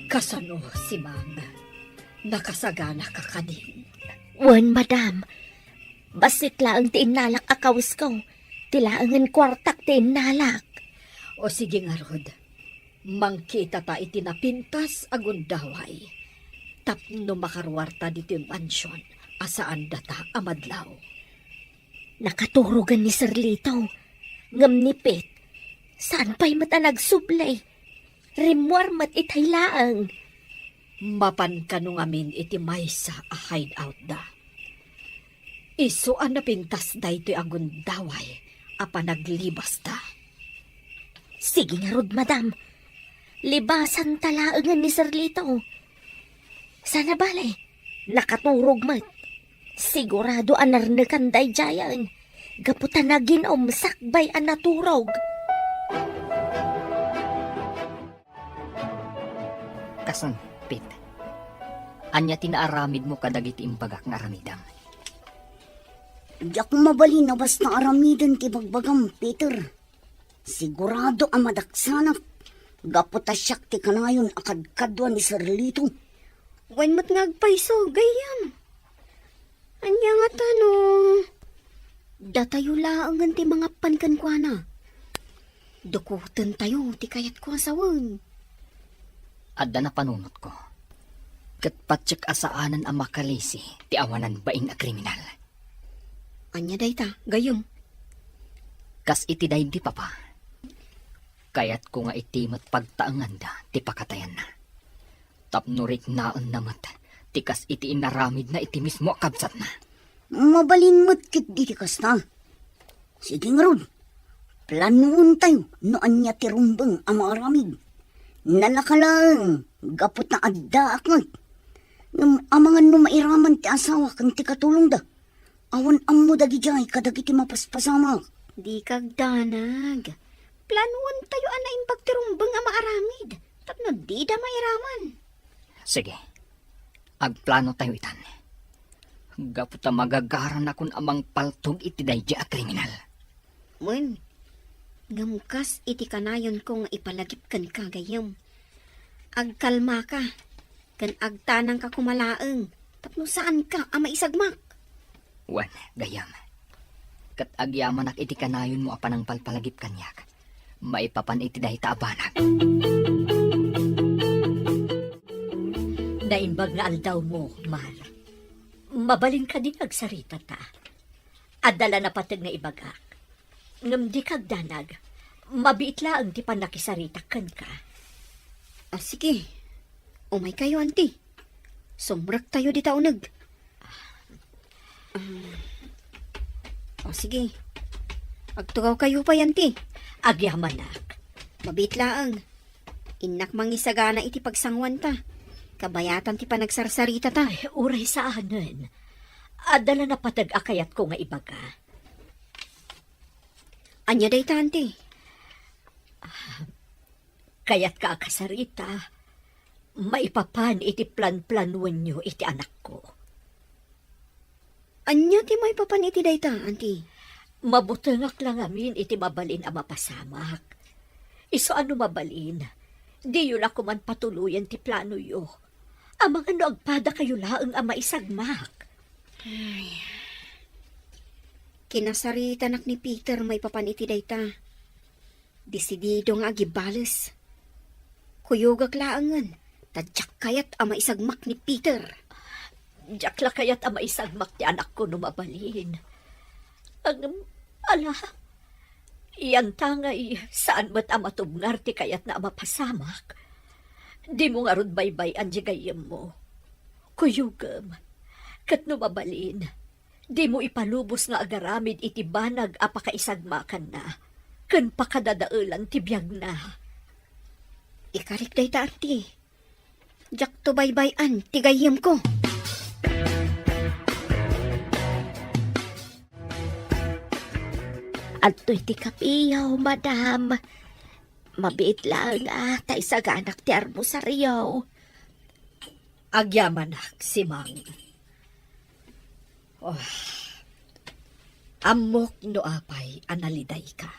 Kasano, Simang? Nakasaganaka kadin? Wen, madam. Bassit laeng ti innalak a kawesko. Ti laengen kuartak ti innalak. O sige ngarud, mangkitata iti napintas a gundaway tapno makaruarta ditoy mansion a saan data a madlaw. Nakaturogen ni Sir Lito, ngem ni Pete, saan pay met a nagsubli. Rimmuar met itay laeng. Mapan kano ngamin iti maysa a hideout da. Isu a napintas daytoy a gundaway a panaglibasta. Sige ngarud, madam. Libasanta laengen ni Sir Lito. Sana bale, nakaturog met. Sigurado a narnekan daydiayen. Gapu ta nagin-om sakbay a naturog. Kasan, Pete? Ania ti naaramidmo kadagiti imbagak nga aramidem? Diak mabalin a basta aramiden ti bagbagam, Peter. Sigurado a madaksanak, gapu ta siak ti kanayon a kadkadua ni Sir Lito. Wen met nga agpayso, gayyem. Ania ngata no datayo laengen ti mangapan kenkuana? Dukotentayo ti kayatko a sawen. Adda napanunotko. Ket patiek a saanen a makalisi ti awanan bain a kriminal. Ania dayta, gayyem? Kas iti daydi, Papa. Kayatko nga iti met pagtaenganda ti pakatayanna. Tapno riknaenna met ti kas iti inaramidna iti mismo a kabsatna. Mabalin met ketdi ti kasta. Sige ngarud, planuentayo no ania ti rumbeng a maaramid. Nalaka laeng gapu ta addaak met. Ngem amangan no mairaman ti asawa ken ti katulongda. Awan ammo dagidiay kadagiti mapaspasamak. Dika agdanag. Planuentayo a naimbag ti rumbeng a maaramid tapno dida mairaman. Sige. Agplano tayo itan. Gapu ta magagaranakon a mangpaltog iti daydi a kriminal. Wen, ngem kas iti kanayonko nga ipalagip kenka, gayyem. Agkalmaka, ken agtanangka koma laeng tapno saanka a maisagmak. Wen, gayyem. Ket agyamanak iti kanayonmo a panangpalpalagip kaniak maipapan iti dayta a banag. Naimbag nga aldawmo, Mar. Mabalin kadi nga agsaritata? Adda la napateg nga ibagak. Ngem dika agdanag, mabiit laeng ti pannakisaritak kenka. Ah, sige. Umaykayo, anti. Sumrektayo dita uneg. Ah. O, sige. Agtugawkayo pay, anti. Agyamanak. Mabiit laeng. Innak mangisagana iti pagsangwanta. Kabayatan ti panagsarsaritata. Ay, uray saanen. Adda la napateg a kayatko nga ibaga. Ania dayta, anti? Ah, kayatka a kasarita, maipapan iti planplanuenyo iti anakko. Ania ti maipapan iti dayta, anti? Mabutengak la ngamin iti mabalin a mapasamak. Isu a no mabalin, diyo la koman patuloyen ti planoyo. Amangan no agpadakayo laeng a maisagmak. Ay. Kinasaritanak ni Peter maipapan iti dayta. Desidido nga agibales. Kuyogak laengen, ta diak kayat a maisagmak ni Peter. Diak la kayat a maisagmak ti anakko no mabalin. Ngem, ala, yantangay, saan met a matubngar ti kayatna a mapasamak. Dimo ngarud baybay-an ti gayyemmo. Kuyogem, ket no mabalin, dimo ipalubos nga agaramid iti banag a pakaisagmakanna ken pakadadaelan ti biagna. Ikarik dayta, anti. Diakto baybay-an ti gayyemko. Adtoy ti kapiyo, madam. Mabiit laeng a ta isaganak ti armosario. Agyamanak, Simang. Oh, ammok no apay a nalidayka.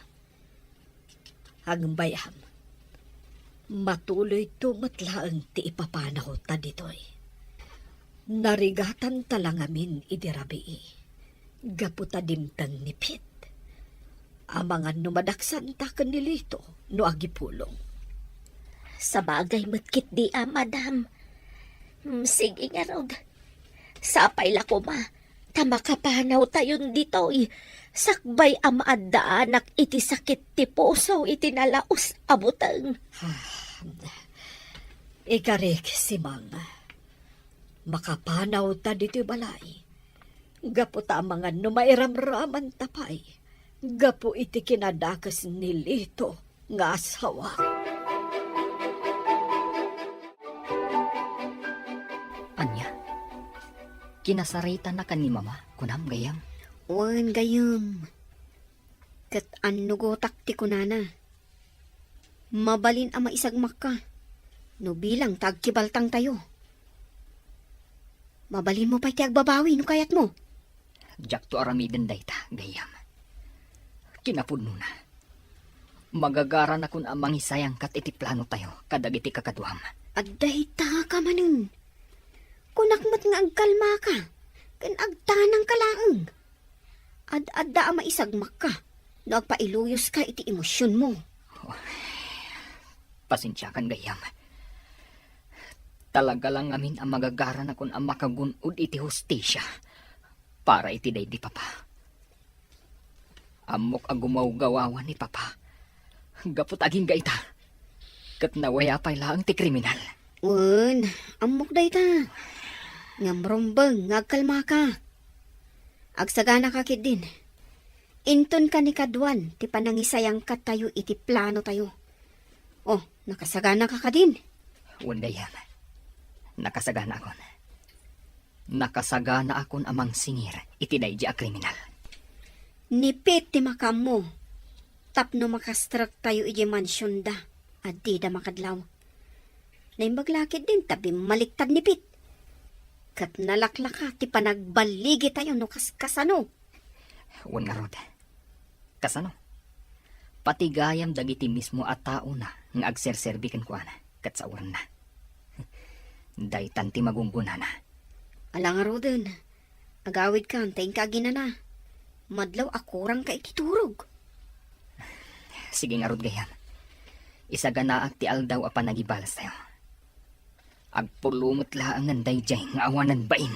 Agbayam, matuloyto met laeng ti ipapanawta ditoy. Narigatanta la ngamin idi rabii gapu ta dimteng ni Pete. Amangan no madaksanta ken ni Lito no agipulong. Sabagay met ketdi a, madam. Mm, sige ngarud. Sapay la koma ta makapanawtayon ditoy, sakbay a maaddaanak iti sakit ti puso iti nalaus a buteng. Ah, ikarik, Simang. Makapanawta ditoy balay. Gapu ta amangan no mairamramanta pay gapu iti kinadakes ni Lito nga asawa. Ania? Kinasaritanaka ni Mama, kunam, gayyem? Wen, gayyem. Ket annugotak ti kunana. Mabalin a maisagmakka no bilang ta agkibaltangtayo. Mabalinmo pay ti agbabawi no kayatmo. Diakto aramiden dayta, gayyem. Kinapudnona, magagaranakon a mangisayangkat iti planotayo kadagiti kakaduam. Adda dayta ka manen. Kunak met nga agkalmaka ken agtanangka laeng. Ad-adda a maisagmakka no agpailuyoska iti emosionmo. Pasensiakan, gayyem. Talaga la ngamin a magagaranakon a makagun-od iti hustisia para iti daydi papa. Ammok a gumawgawawan ni papa gapu ta agingga ita, ket nawaya pay laeng ti kriminal. Wen, ammok dayta. Ngem rumbeng nga agkalmaka. Agsaganaka ketdin. Inton kanikaduan ti panangisayangkattayo iti planotayo. Oh, nakasaganaka kadin? Wen, gayyem. Nakasaganaakon. Nakasaganaakon a mangsingir iti daydi a kriminal. Ni Pete ti makaammo tapno makastrektayo idiay mansionda a dida makadlaw. Naimbag la ketdin ta bimmaliktad ni Pete. Ket nalaklaka ti panagballigitayo no kaskasano. Wen ngarud, kasano? Pati gayam dagiti mismo a taona nga agserserbi kenkuana ket saorenna. Daytan ti magunggonana. Ala ngaruden, agawidkan ta inka aginana. Madlaw a kurangka iti turog. Sige ngarud, gayyem. Isaganaak ti aldaw a panagibalastayo. Agpulong met laengen daydiay nga awanan bain.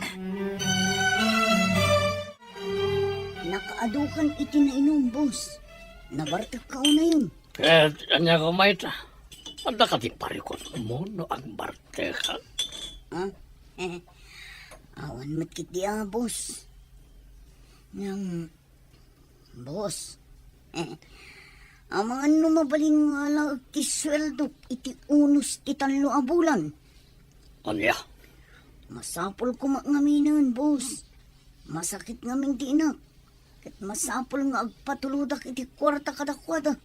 Nakaadukan iti nainum, boss. Nabartekka unayen. Ket ania koma ita? Adda kadi parikutmo no agbartekak? Ah? Awan met ketdi a, boss. Ngem, boss, amangan no mabalin nga alaek ti sueldok iti unos ti tallo a bulan. Ania? Masapul koma ngaminen, boss. Masakit ngamin ti inak. Ket masapul nga agpatulodak iti kuarta kadakuada.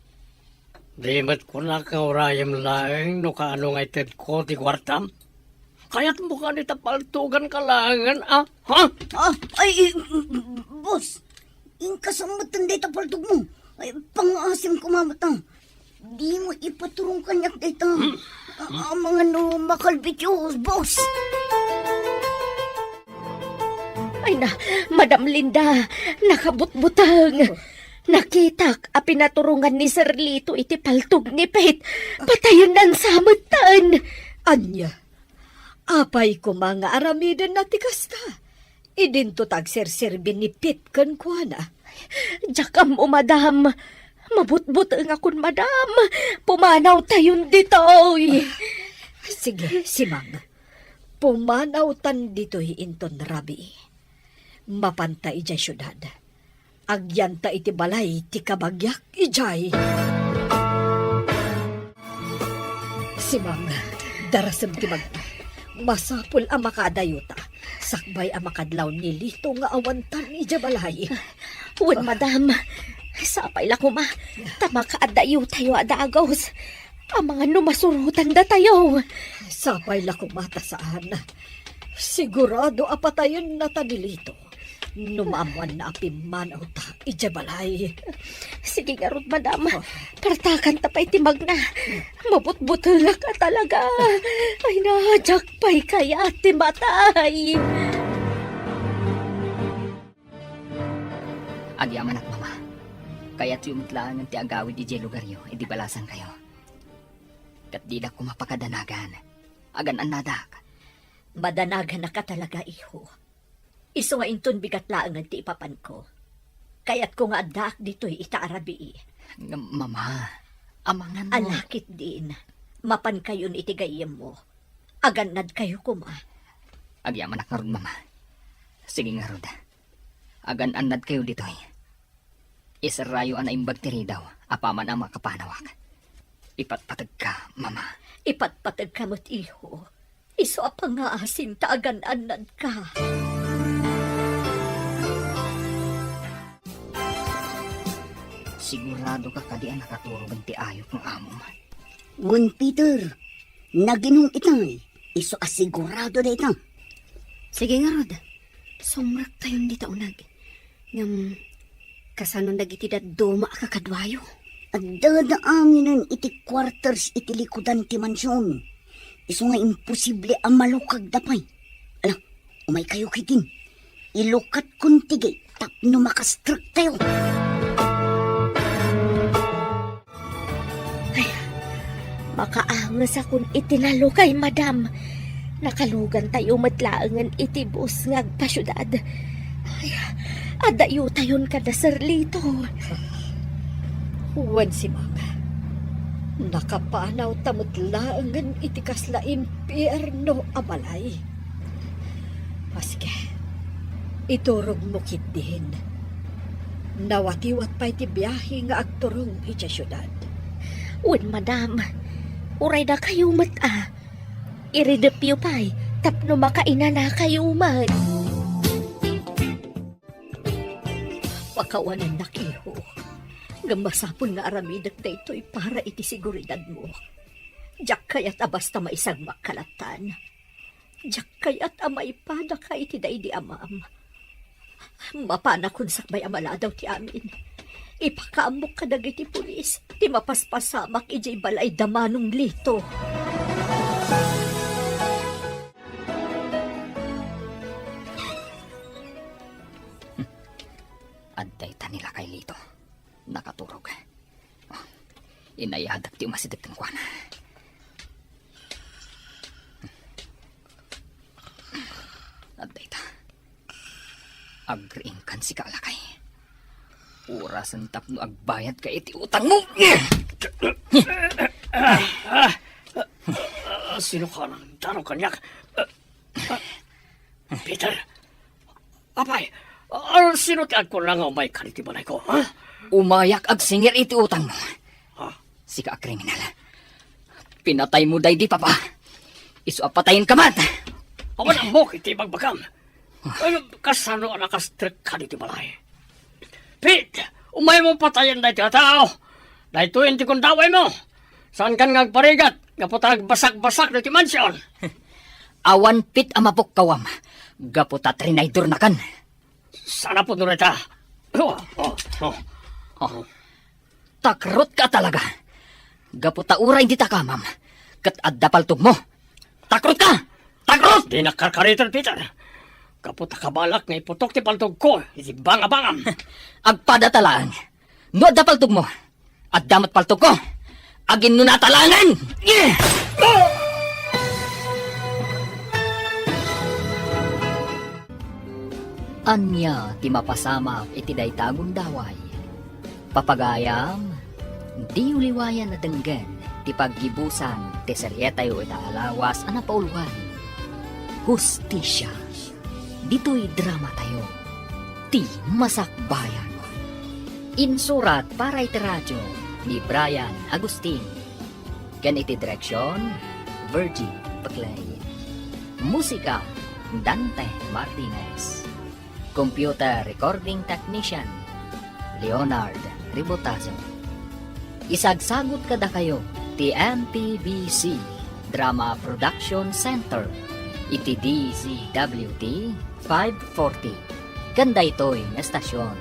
Di met kunak nga urayem laeng no kaano nga itedko ti kuartam? Kayatmo kadi ta paltuganka laengen, a? Ha? Ah, ay, eh, boss, inka sa metten dayta paltogmo. Ay, pangngaasim koma met, a. Dimo ipaturong kaniak dayta. Hmm? A-, amangan no makalbit, boss. Ay na, Madam Linda, nakabutbuteng. Nakitak a pinaturongan ni Sir Lito iti paltog ni Pete. Patayennan sa metten. Ania? Apay koma nga aramidenna ti kasta? Idinto ta agserserbi ni Pete kenkuana. Diak ammo, madam. Mabutbutengakon, madam. Pumanawtayon ditoy. Sige, Simang. Pumanawtan ditoy inton rabii. Mapanta idiay siudad. Agyanta iti balay ti kabagiak idiay. Simang, darasem ti bagmo. Masapul a makaadayota sakbay a makadlaw ni Lito nga awantan idiay balay. Wen, madam. Sapay la koma, ta makaaddayo tayo a dagus. Amangan no masurotan datayo. Sapay la koma ta saan. Sigurado a patayenna ta ni Lito no maammoanna a pimmanawta idiay balay. Sige ngarud, madam. Oh. Partakan ta pay ti magna. Mabutbutelak a talaga. Ay, na, diak pay kayat ti matay. Agyamanak, mama. Kayatyo met laengen ti agawid idiay lugaryo idi balasangkayo. Ket didak koma pakadanagan. Agan-annadak. Madanaganak a talaga, iho. Isu nga inton bigat laengen ti ipapanko. Kayatko nga addaak ditoy ita a rabii. Ngem, mama, amangan no. Ala ketdin, mapankayon iti gayyemmo. Agannadkayo koma. Agyamanak ngarud, mama. Sige ngarud. Agan-annadkayo ditoy. Iserrayo a naimbag ti ridaw apaman a makapanawak. Ipatpategka, mama. Ipatpategka met, iho. Isu a pangngaasim ta agan-annadka. Siguradoka kadi a nakaturogen ti ayup nga amom? Wen, Peter, naginum itay. Isu a sigurado dayta. Sige ngarud. Sumrektayon dita uneg. Ngem, kasano dagiti dadduma a kakaduayo? Addada anginen iti quarters iti likudan ti mansion. Isu nga imposible a malukagda pay. Ala, umaykayo ketdin. Ilukatkon ti gate tapno makastrektayo. Ay, makaangesakon iti nalukay, madam. Nakalugantayo met laengen iti bus nga agpasiudad. Ay, addayotayon kada Sir Lito. Wen, Simang, nakapanawta met laengen iti kasla impierno a balay. A, sige. Iturogmo ketdin. Nawatiwat pay ti biahe nga agturong idiay siudad. Wen, madam, uray dakayo met a. Iridepyo pay tapno makainanakayo met. Pakawanennak, iho. Ngem masapul nga aramidek daytoy para iti seguridadmo. Diak kayat a basta maisagmak kalatan. Diak kayat a maipadaka iti daydi amam. Mapanakon sakbay a maladaw ti amin. Ipakaammok kadagiti pulis ti mapaspasamak idiay balay da Manong Lito. Adda ita ni Lakay Lito. Nakaturog. Inayadak ti umasideg kenkuana. Adda ita. Agriingkan sika, Lakay. Orasen tapno agbayadka iti utangmo. Sino ka nang daro kaniak? Peter, apay, a, sino ti agkuna nga umaykan iti balayko, ha? Umayak agsingir iti utangmo. Ha? Sika a kriminal. Pinataymo daydi papa. Isu a patayenka met. Awan ammok iti ibagbagam. Ay, kasano a nakastrekka iti balay? Pete, umaymo patayen daytoy a tao. Daytoyen ti gundawaymo. Saankan nga agparigat gapu ta agbasakbasak daytoy mansion. Awan pit a mapukkawam gapu ta trinaydornakan. Saan a pudno dayta? Oh, oh, oh. Oh. Takrotka talaga. Gapu ta uray dita kamam, ket adda paltogmo. Takrotka! Takrot! Dinak karkariten, Peter. Gapu ta kabalak nga iputok ti paltogko iti bangabangam. Agpada ta laeng. No adda paltogmo, adda met paltogko. Aginnunata laengen! Ania ti mapasamak iti dayta a gundaway? Papagayam, diyo liwayan a denggen ti paggibusan ti serietayo ita a lawas a napauluan, Hustisia. Ditoy dramatayo, Ti Masakbayan. Insurat para iti radio ni Brian Agustin. Ken iti direksion, Virgie Peclay. Musika, Dante Martinez. Computer recording technician, Leonard Ribotazo. Isagsagut kadakayo ti M P B C Drama Production Center iti D Z W T five forty ken daytoy nga estasion.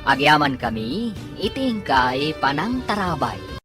Agyamankami iti inkay panangtarabay.